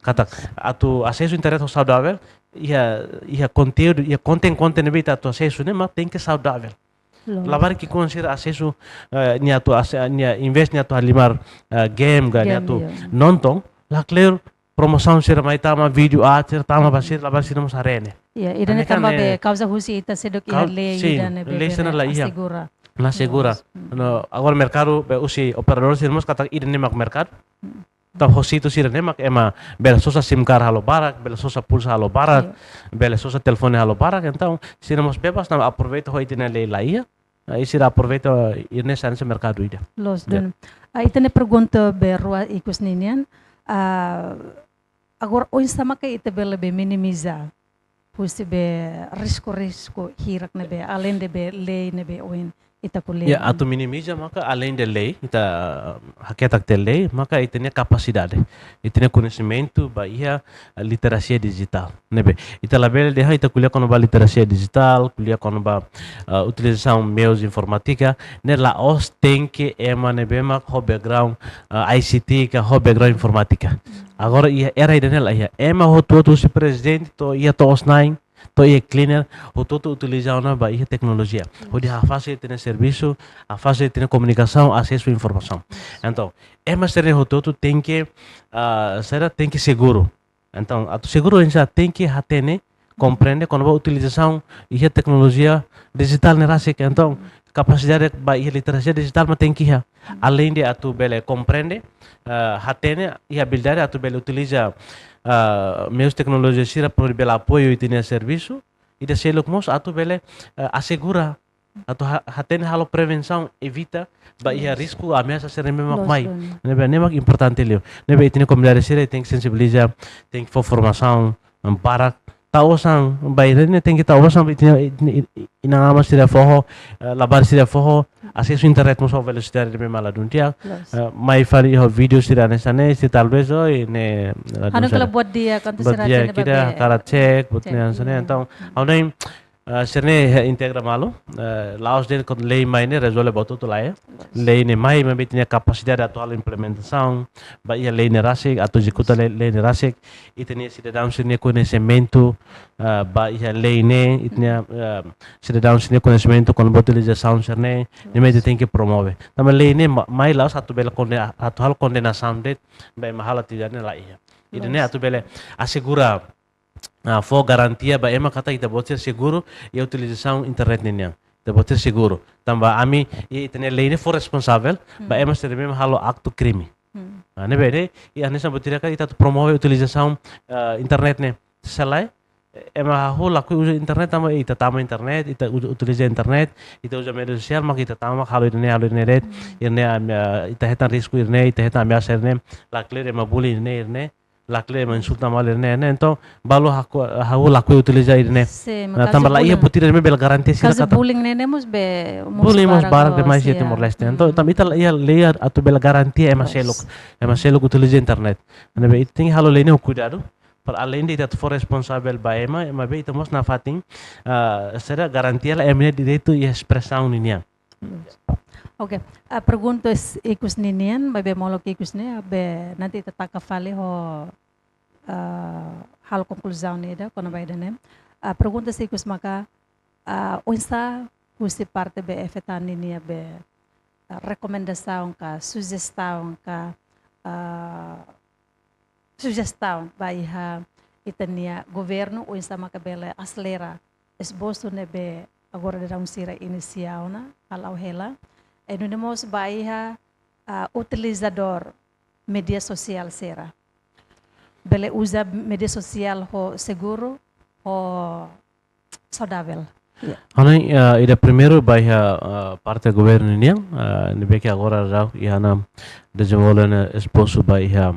Katak, atu asesu internet ho saudavel, iha, iha konteúdu, iha konten-konten ne'ebé ita atu asesu ne'e, mak tenke saudavel. Loos. Labarik ki'ikoan sira asesu, eh, nia atu ase-, nia invés nia atu halimar, eh, game ka, nia, game, atu, ya, nonton, lakleur promosaun sira mai tama, vídeo aat sira tama ba sira, labarik sira mós haree ne'e. Ya, ida-ne'e, entaun, tanba, ne'e, be kauza husi ita seidauk iha, kau-, lei, sin, ida-ne'e be, lei sira-ne'e bele la iha. Asegura. La asegura. Loos. Hmm. No, agora merkadu be husi operadór sira mós katak ida-ne'e mak merkadu. Hmm. Entaun ho situs sira-ne'e mak ema bele sosa SIM card halo barak, bele sosa pulsa halo barak, iya, bele sosa telefone halo barak, entaun sira mós bebas, entaun aproveita ho ita-nia lei la iha. Ah, i sira aproveita, i ne'e sai hanesan merkadu ida. Loos, ya. Dun. Ah, ita-nia pergunta be rua ikus ninian, ah, agora oinsá maka ita bele be minimiza husi be risku-risku hirak ne'ebé, além de be lei ne'ebé ohin ita ko'alia. Ya, atu minimiza maka além de lei, ita, ah, haketak tiha lei, maka ita-nia kapasidade, ita-nia koñesimentu ba iha, ah, literasia dijitál. Ne'ebé, ita labele dehan ita ko'alia kona-ba literasia dijitál, ko'alia kona-ba, ah, utilizasaun meius informátika, ne'e la'ós tenke ema ne'ebé mak ho background, ah, I C T ka ho background informátika. Agora iha era ida-ne'e la iha. Ema hotu-hotu husi prezidente to'o iha to'os-na'in, to'o iha cleaner, hotu-hotu utiliza ona ba iha teknolojia. Yes. Hodi hafasil ita-nia servisu, hafasil ita-nia komunikasaun, asesu informasaun. Yes. Entaun, ema sira hotu-hotu tenke, ah, sira tenke seguru. Entaun, atu seguru oinsá, tenke hatene, komprende kona-ba utilizasaun iha teknolojia dijitál ne'e rasik. Entaun, kapasidade ba iha literasia dijitál mak tenke iha. Além de atu bele komprende, eh, hatene, iha abilidade atu bele utiliza, eh, meius teknolojia sira para bele apoiu ita-nia servisu, ida seluk mós atu bele, eh, asegura, atu ha-, hatene halo prevensaun, evita ba iha, yes, risku, ameasa sira ne'ebé mak, loos, mai. Dun. Ne'ebé, ne'e mak importante liu. Ne'ebé ita-nia komunidade sira tenke sensibiliza, tenke fó formasaun, em, barak. Ta'uk osan, ba ida-ne'e tenke ta'uk osan, ba ita-nia, ita-nia, ita-nia inan-aman sira foho, eh, labarik sira foho, asesu internet mós ho velosidade ne'ebé mak ladún di'ak. Loos. Eh, mai fali ho vídeo sira hanesan ne'e, se talvez, oh, ne'e, ladún, hanoin sira kala buat di'ak, kuandu, buat di'ak, sira hatene, kira, bebé, hakarak cek, buat, cek, ne'e hanesan ne'e. Iya. Entaun, hmm, ha'u hanoin, eh, sira-ne'e, eh, integra malu, eh, la'ós de'it kuandu lei mai ne'e rezolve buat hotu, lae. Yes. Lei ne'e mai, maibé ita-nia kapasidade atu halo implementasaun ba iha lei ne'e rasik, atu ezekuta lei, lei ne'e rasik, ita-nia sidadaun sira-nia koñesimentu, eh, ba iha lei ne'e, ita-nia, eh, sidadaun sira-nia koñesimentu kona-ba utilizasaun sira-ne'e, yes, ne'e mak ita tenke promove. Tanba lei ne'e ma-, mai la'ós atu bele konde-, atu halo kondenasaun de'it ba ema halo atividade ne'e, la iha. Ida-ne'e, yes, atu bele asegura, ah, fó garantia ba ema katak ita-boot sira seguru iha utilizasaun internet ninian. Ita-boot sira seguru. Tanba ami, i ita-nia lei ne'e fó responsavel ba, hmm, ema sira ne'ebé halo aktu krime. Hmm. Ah, ne'ebé ne'e, i hanesan buat ida katak ita atu promove utilizasaun, ah, internet ne'e. Se lae, Ema hahú lakohi uza internet tanba ita tama internet, ita u-, utiliza internet, ita uza média sosiál, mak ita tama halo ida-ne'e, halo ida-ne'e de'it, ida-ne'e, ah, ita hetan risku ida-ne'e, ita hetan ameasa ida-ne'e, lakleur ema bullying ida-ne'e, ida-ne'e, lakleur ema insulta malu ida-ne'e, ida-ne'e. Entaun, balu hahú, hahú lakohi utiliza ida-ne'e. Sin, tanba kazu la iha bullying, buat ida ne'ebé bele garantia sira kazu katak bullying ne'e, ne'e mós be, mós bullying mós barak barak ho demais iha, sin, Timor-Leste. Entaun, tanba ita la iha lei atu bele garantia ema seluk, ema seluk utiliza internet. Ne'ebé ita tenke halo lei ne'e ho kuidadu. Para além de ita fó responsavel ba ema, ema be ita mós nafatin, ah, sira garantia hela ema nia direitu iha espresaun ninian. Oke, ah, perguntas ikus ninian, maibé molok ikus ne'e, be nanti ita taka fali ho, ah, halo konkluzaun ida kona-ba ida-ne'e. Ah, perguntas ikus maka, ah, oinsá husi parte B F T ninia be, ah, rekomendasaun ka, sujestaun ka, ah, sujestaun ba iha ita-nia governu oinsá maka bele aselera esbosu ne'ebé agora daudaun sira inisiál ona hala'o hela. I nune'e mós ba iha, ah, utilizadór média sosiál sira. Bele uza média sosiál ho seguru, ho saudavel. Ya. Ha'u hanoin, eh, ida primeiru ba iha, eh, parte governu nian, eh, ne'ebé ke agora daudaun iha ona dezenvolve ona esbosu ba iha,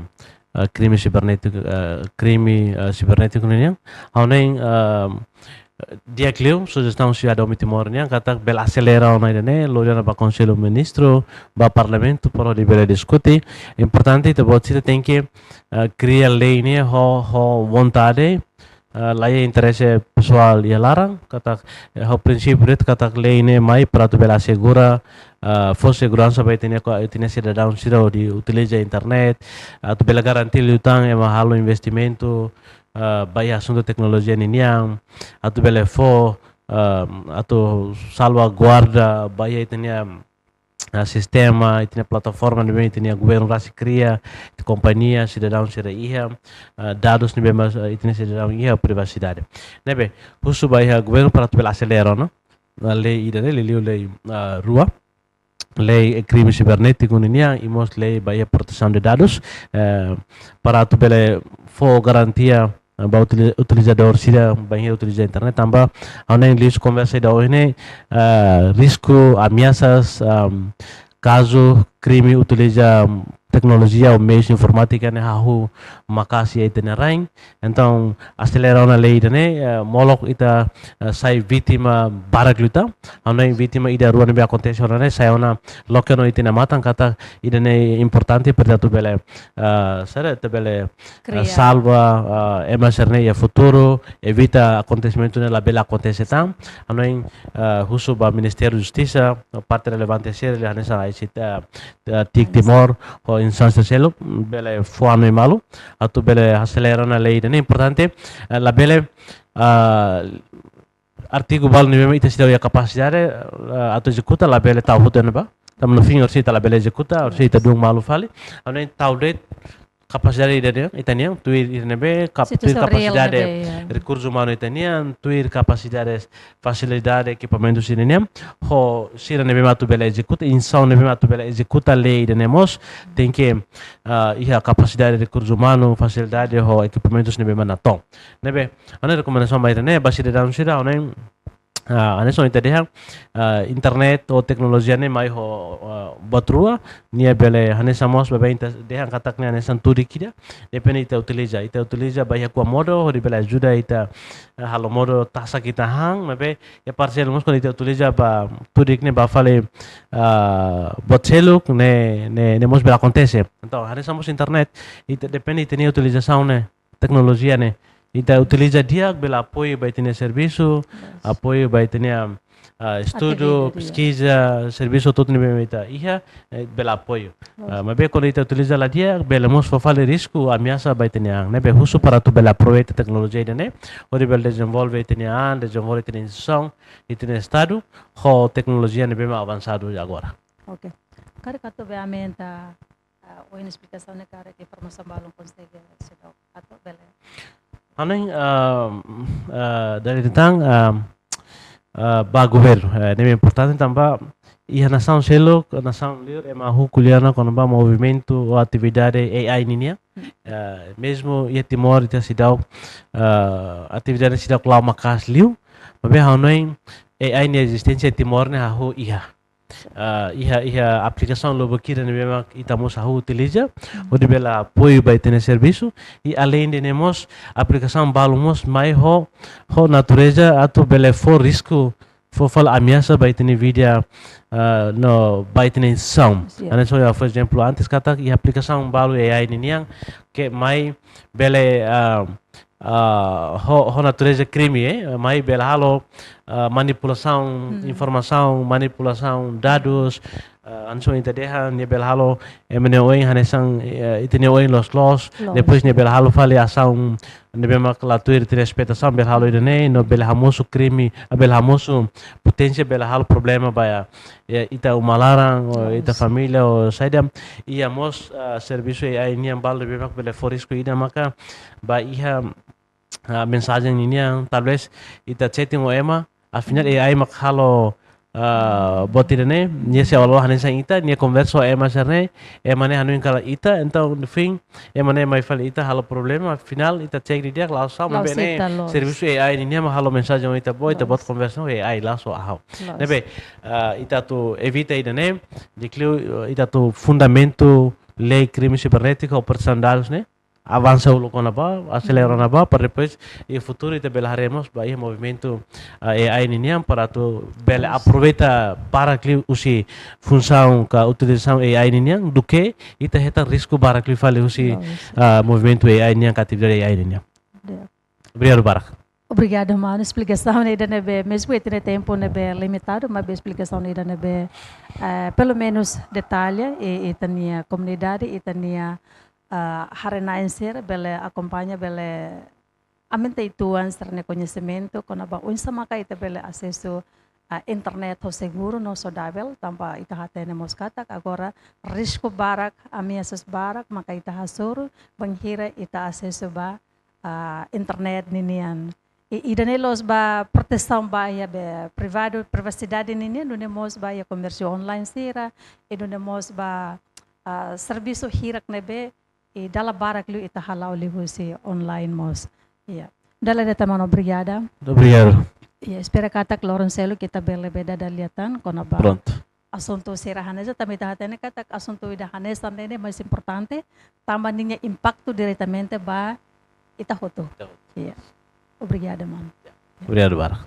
eh, krime sibernétiku, eh, krime, eh, sibernétiku nian. Ha'u hanoin, eh, di'ak liu, sujestaun husi Adomi Timor nian, katak bele aselera ona ida-ne'e, lori ona ba Konsellu Ministru, ba Parlamentu, para hodi bele diskute. Importante ita-boot sira tenke, eh, kria lei ne'e ho, ho vontade, eh, la iha interese pesoál iha laran, katak, eh, ho prinsípiu de'it katak lei ne'e mai para atu bele asegura, eh, fó seguransa ba ita-nia ko-, ita-nia sidadaun sira hodi utiliza internet, atu bele garantia liután ema halo investimentu, eh, ba iha asuntu teknolojia ninian, atu bele fó, eh, atu salvaguarda ba iha ita-nia, ah, sistema, ita-nia plataforma ne'ebé ita-nia governu rasik kria, ita kompañia, sidadaun sira iha, ah, dadus ne'ebé mós, ah, ita-nia sidadaun iha, privasidade. Ne'ebé, husu ba iha governu para atu bele aselera ona, ah, lei ida-ne'e, liuliu lei, ah, rua, lei krime sibernétiku ninian, i mós lei ba iha protesaun de dadus, eh, para atu bele fó garantia, eh, ba utili-, utilizadór sira bainhira utiliza internet, tanba ha'u hanoin liuhusi konversa ida ohin ne'e, eh, risku, ameasas, ehm, kazu krime utiliza, ehm, teknolojia ou meius informátika ne'e hahú maka'as iha ita-nia rain. Entaun, aselera ona lei ida-ne'e, eh, molok ita, eh, sai vítima barak liután. Ha'u hanoin vítima ida rua ne'ebé akontese ona ne'e, sai ona loke ona iha ita-nia matan katak ida-ne'e importante para atu bele, eh, sira atu bele, eh, kria, salva, eh, ema sira-ne'e iha futuru, evita akontesimentu ne'e labele akontese tan. Ha'u hanoin, eh, husu ba Ministériu Justisa, parte relevante sira, hanesan A I C T, eh, eh, TIC Timor, ho instánsia seluk, bele fó hanoin malu, atu bele aselera ona lei ida-ne'e importante, eh, labele, ah, artigu balu ne'ebé ita seidauk iha kapasidade, eh, atu ezekuta labele tau hotu ona ba. Tanba no fim, orsida ita labele ezekuta, orsida ita dun malu fali. Ha'u hanoin tau de'it kapasidade ida-ne'e, ita-nian, tuir ida ne'ebé, kap-, tuir situasaun reál kapasidade ne'ebé, ya, rekursu umanu ita-nian, tuir kapasidade, fasilidade, ekipamentu sira-nian, ho sira ne'ebé mak atu bele ezekuta, instituisaun ne'ebé mak atu bele ezekuta lei ida-ne'e mós, tenke, ah, iha kapasidade rekursu umanu, fasilidade ho ekipamentus ne'ebé mak natoon. Ne'ebé, ha'u-nia rekomendasaun ba ida-ne'e, ba sidadaun sira, ha'u hanoin, ah, hanesan ita dehan, ah, internet ou teknolojia ne'e mai ho, ah, buat rua, nia bele hanesan mós, baibain ita dehan katak nia hanesan tudik ida, depende ita utiliza, ita utiliza ba iha kua-modo, hodi bele ajuda ita, eh, halo modo tasak ita han, maibé iha parte seluk mós kuandu ita utiliza ba tudik ne'e ba fali, ah, buat seluk ne'e, ne'e, ne'e mós bele akontese. Entaun, hanesan mós internet, ita depende ita-nia utilizasaun ne'e, teknolojia ne'e. Ita utiliza di'ak bele apoiu ba ita-nia servisu, yes, apoiu ba ita-nia, ah, estudu, atividade, peskiza, servisu hotu-hotu ne'ebé ita iha, eh, bele apoiu. Yes. Ah, maibé kuandu ita utiliza la di'ak, bele mós fó fali risku, ameasa ba ita-nia an. Ne'ebé husu para atu bele aproveita teknolojia ida-ne'e, hodi bele dezenvolve ita-nia an, dezenvolve ita-nia instituisaun, ita-nia estadu, ho teknolojia ne'ebé mak avansadu agora. Oke. Karik atu bele aumenta, ah, ohin esplikasaun ne'e karik informasaun balun konsege seidauk atu bele. Ha'u hanoin, ah, ah, dala ida tan, ah, ah, ba governu. Eh, ne'e importante tanba iha nasaun seluk, nasaun liur ema hahú ko'alia ona kona-ba movimentu ou atividade A I ninian. Eh, mezmu iha Timor ita seidauk, ah, atividade seidauk la'o maka'as liu, maibé ha'u hanoin A I nia ezisténsia iha Timor ne'e hahú iha. Ah, iha, iha aplikasaun lubuk hira ne'ebé mak ita mós hahú utiliza, hodi bele apoiu ba ita-nia servisu, i aleinde ne'e mós aplikasaun balu mós mai ho, ho natureza atu bele fó risku, fó fali ameasa ba ita-nia vida, ah, no ba ita-nia saúde. Siap. Hanesan ha'u fó ezemplu antes katak iha aplikasaun balu A I ninian ke mai bele, ah, ah, ho, ho natureza krime, eh, mai bele halo, ah, manipulasaun, hmm, informasaun, manipulasaun dadus, ah, hanesan ita dehan, nia bele halo ema nia oin hanesan, eh, ita-nia oin loos-loos, loos, depois nia bele halo fali asaun ne'ebé mak la tuir ita-nia espetasaun, bele halo ida-ne'e, no bele hamosu krime, ah, bele hamosu poténsia bele halo problema ba, eh, ita uma laran, ou, loos, ita família, ou saida. Iha mós, ah, servisu A I nian balu ne'ebé mak bele fó risku ida maka ba iha, ah, mensajen ninian, talvés ita chatting ho ema, afinál, hmm, A I mak halo, ah, buat ida-ne'e, nia sei halo hanesan ita, nia konversa ho ema sira-ne'e, ema ne'e hanoin katak ita, entaun, no fim, ema ne'e mai fali ita halo problema, afinál, ita cek didi'ak, la'ós sá, la'ós maibé ne'e, ita loos, servisu A I ninian mak halo mensajen ho ita, bo, ita, loos, buat konversa ho A I, la'ós ho ha'u. Loos. Ne'ebé, ah, ita atu evita ida-ne'e, di'ak liu, ita atu fundamentu lei krime sibernétiku, protesaun dadus ne'e, avansa uluk ona ba, aselera, hmm, ona ba, para depois iha futuru ita bele haree mós ba iha movimentu, ah, A I ninian para atu bele, yes, aproveita barak liu husi funsaun ka utilizasaun A I ninian, duké ita hetan risku barak liu fali husi, yes, ah, movimentu A I nian ka atividade A I ninian. Ya. Obrigadu barak. Obrigadu, manu. Esplikasaun ida ne'ebé, mezmu ita-nia tempu ne'ebé limitadu, maibé esplikasaun ida ne'ebé, eh, pelumenus detalle, i, ita-nia komunidade, ita-nia, ah, haree-na'in sira bele akompaña, bele aumenta ita-nia sira-nia koñesimentu kona-ba oinsá maka ita bele asesu, ah, internet ho seguru no saudavel, tanba ita hatene mós katak agora risku barak, ameasas barak maka ita hasoru bainhira ita asesu ba, ah, internet ninian. I, ida-ne'e la'ós ba protesaun ba iha be privadu, privasidade ninian, nune'e mós ba iha komérsiu online sira, i nune'e mós ba, ah, servisu hirak ne'ebé, i dala barak liu ita hala'o liuhusi online mós. Ya. Dala ida tan, manu, obrigada. Obrigadu. Ya, espera katak loron seluk ita bele bele dada lia tan kona-ba, prontu, asuntu sira hanesan, tanba ita hatene katak asuntu ida hanesan ne'e mais importante, tanba ninia impaktu diretamente ba ita hotu. Ita hotu. Iya. Obrigada, manu. Obrigadu barak.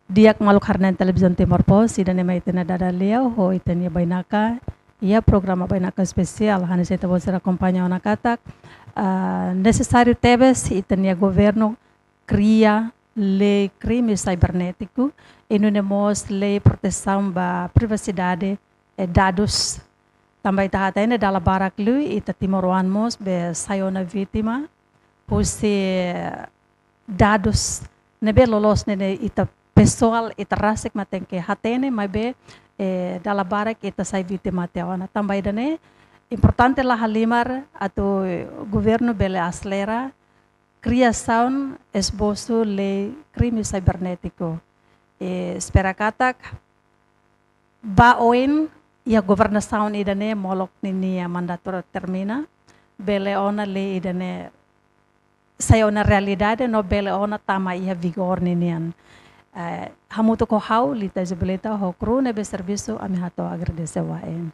Di'ak, maluk haree-na'in Televizaun Timor Post, ida-ne'e mak ita-nia dada lia ho ita-nia bainaka, iha programa Bainaka Espesiál, hanesan ita-boot sira akompaña ona katak, ah, nesesáriu tebes ita-nia governu kria lei krime sibernétiku, i nune'e mós lei protesaun ba privasidade, eh, dadus. Tanba ita hatene dala barak liu ita timoroan mós be sai ona vítima husi dadus ne'ebé loloos ne'e, ne'e ita pesoál, ita rasik mak tenke hatene, maibé, eh, dala barak ita sai vítima tiha ona. Tanba ida-ne'e importante la halimar atu governu bele aselera kriasaun esbosu lei krime sibernétiku. I espera katak ba oin iha governasaun ida-ne'e molok ninia mandatu termina, bele ona lei ida-ne'e sai ona realidade no bele ona tama iha vigór ninian. Eh, hamutuk ho ha'u, Lita Isabelita, ho kru ne'ebé servisu, ami hato'o agradese ba N.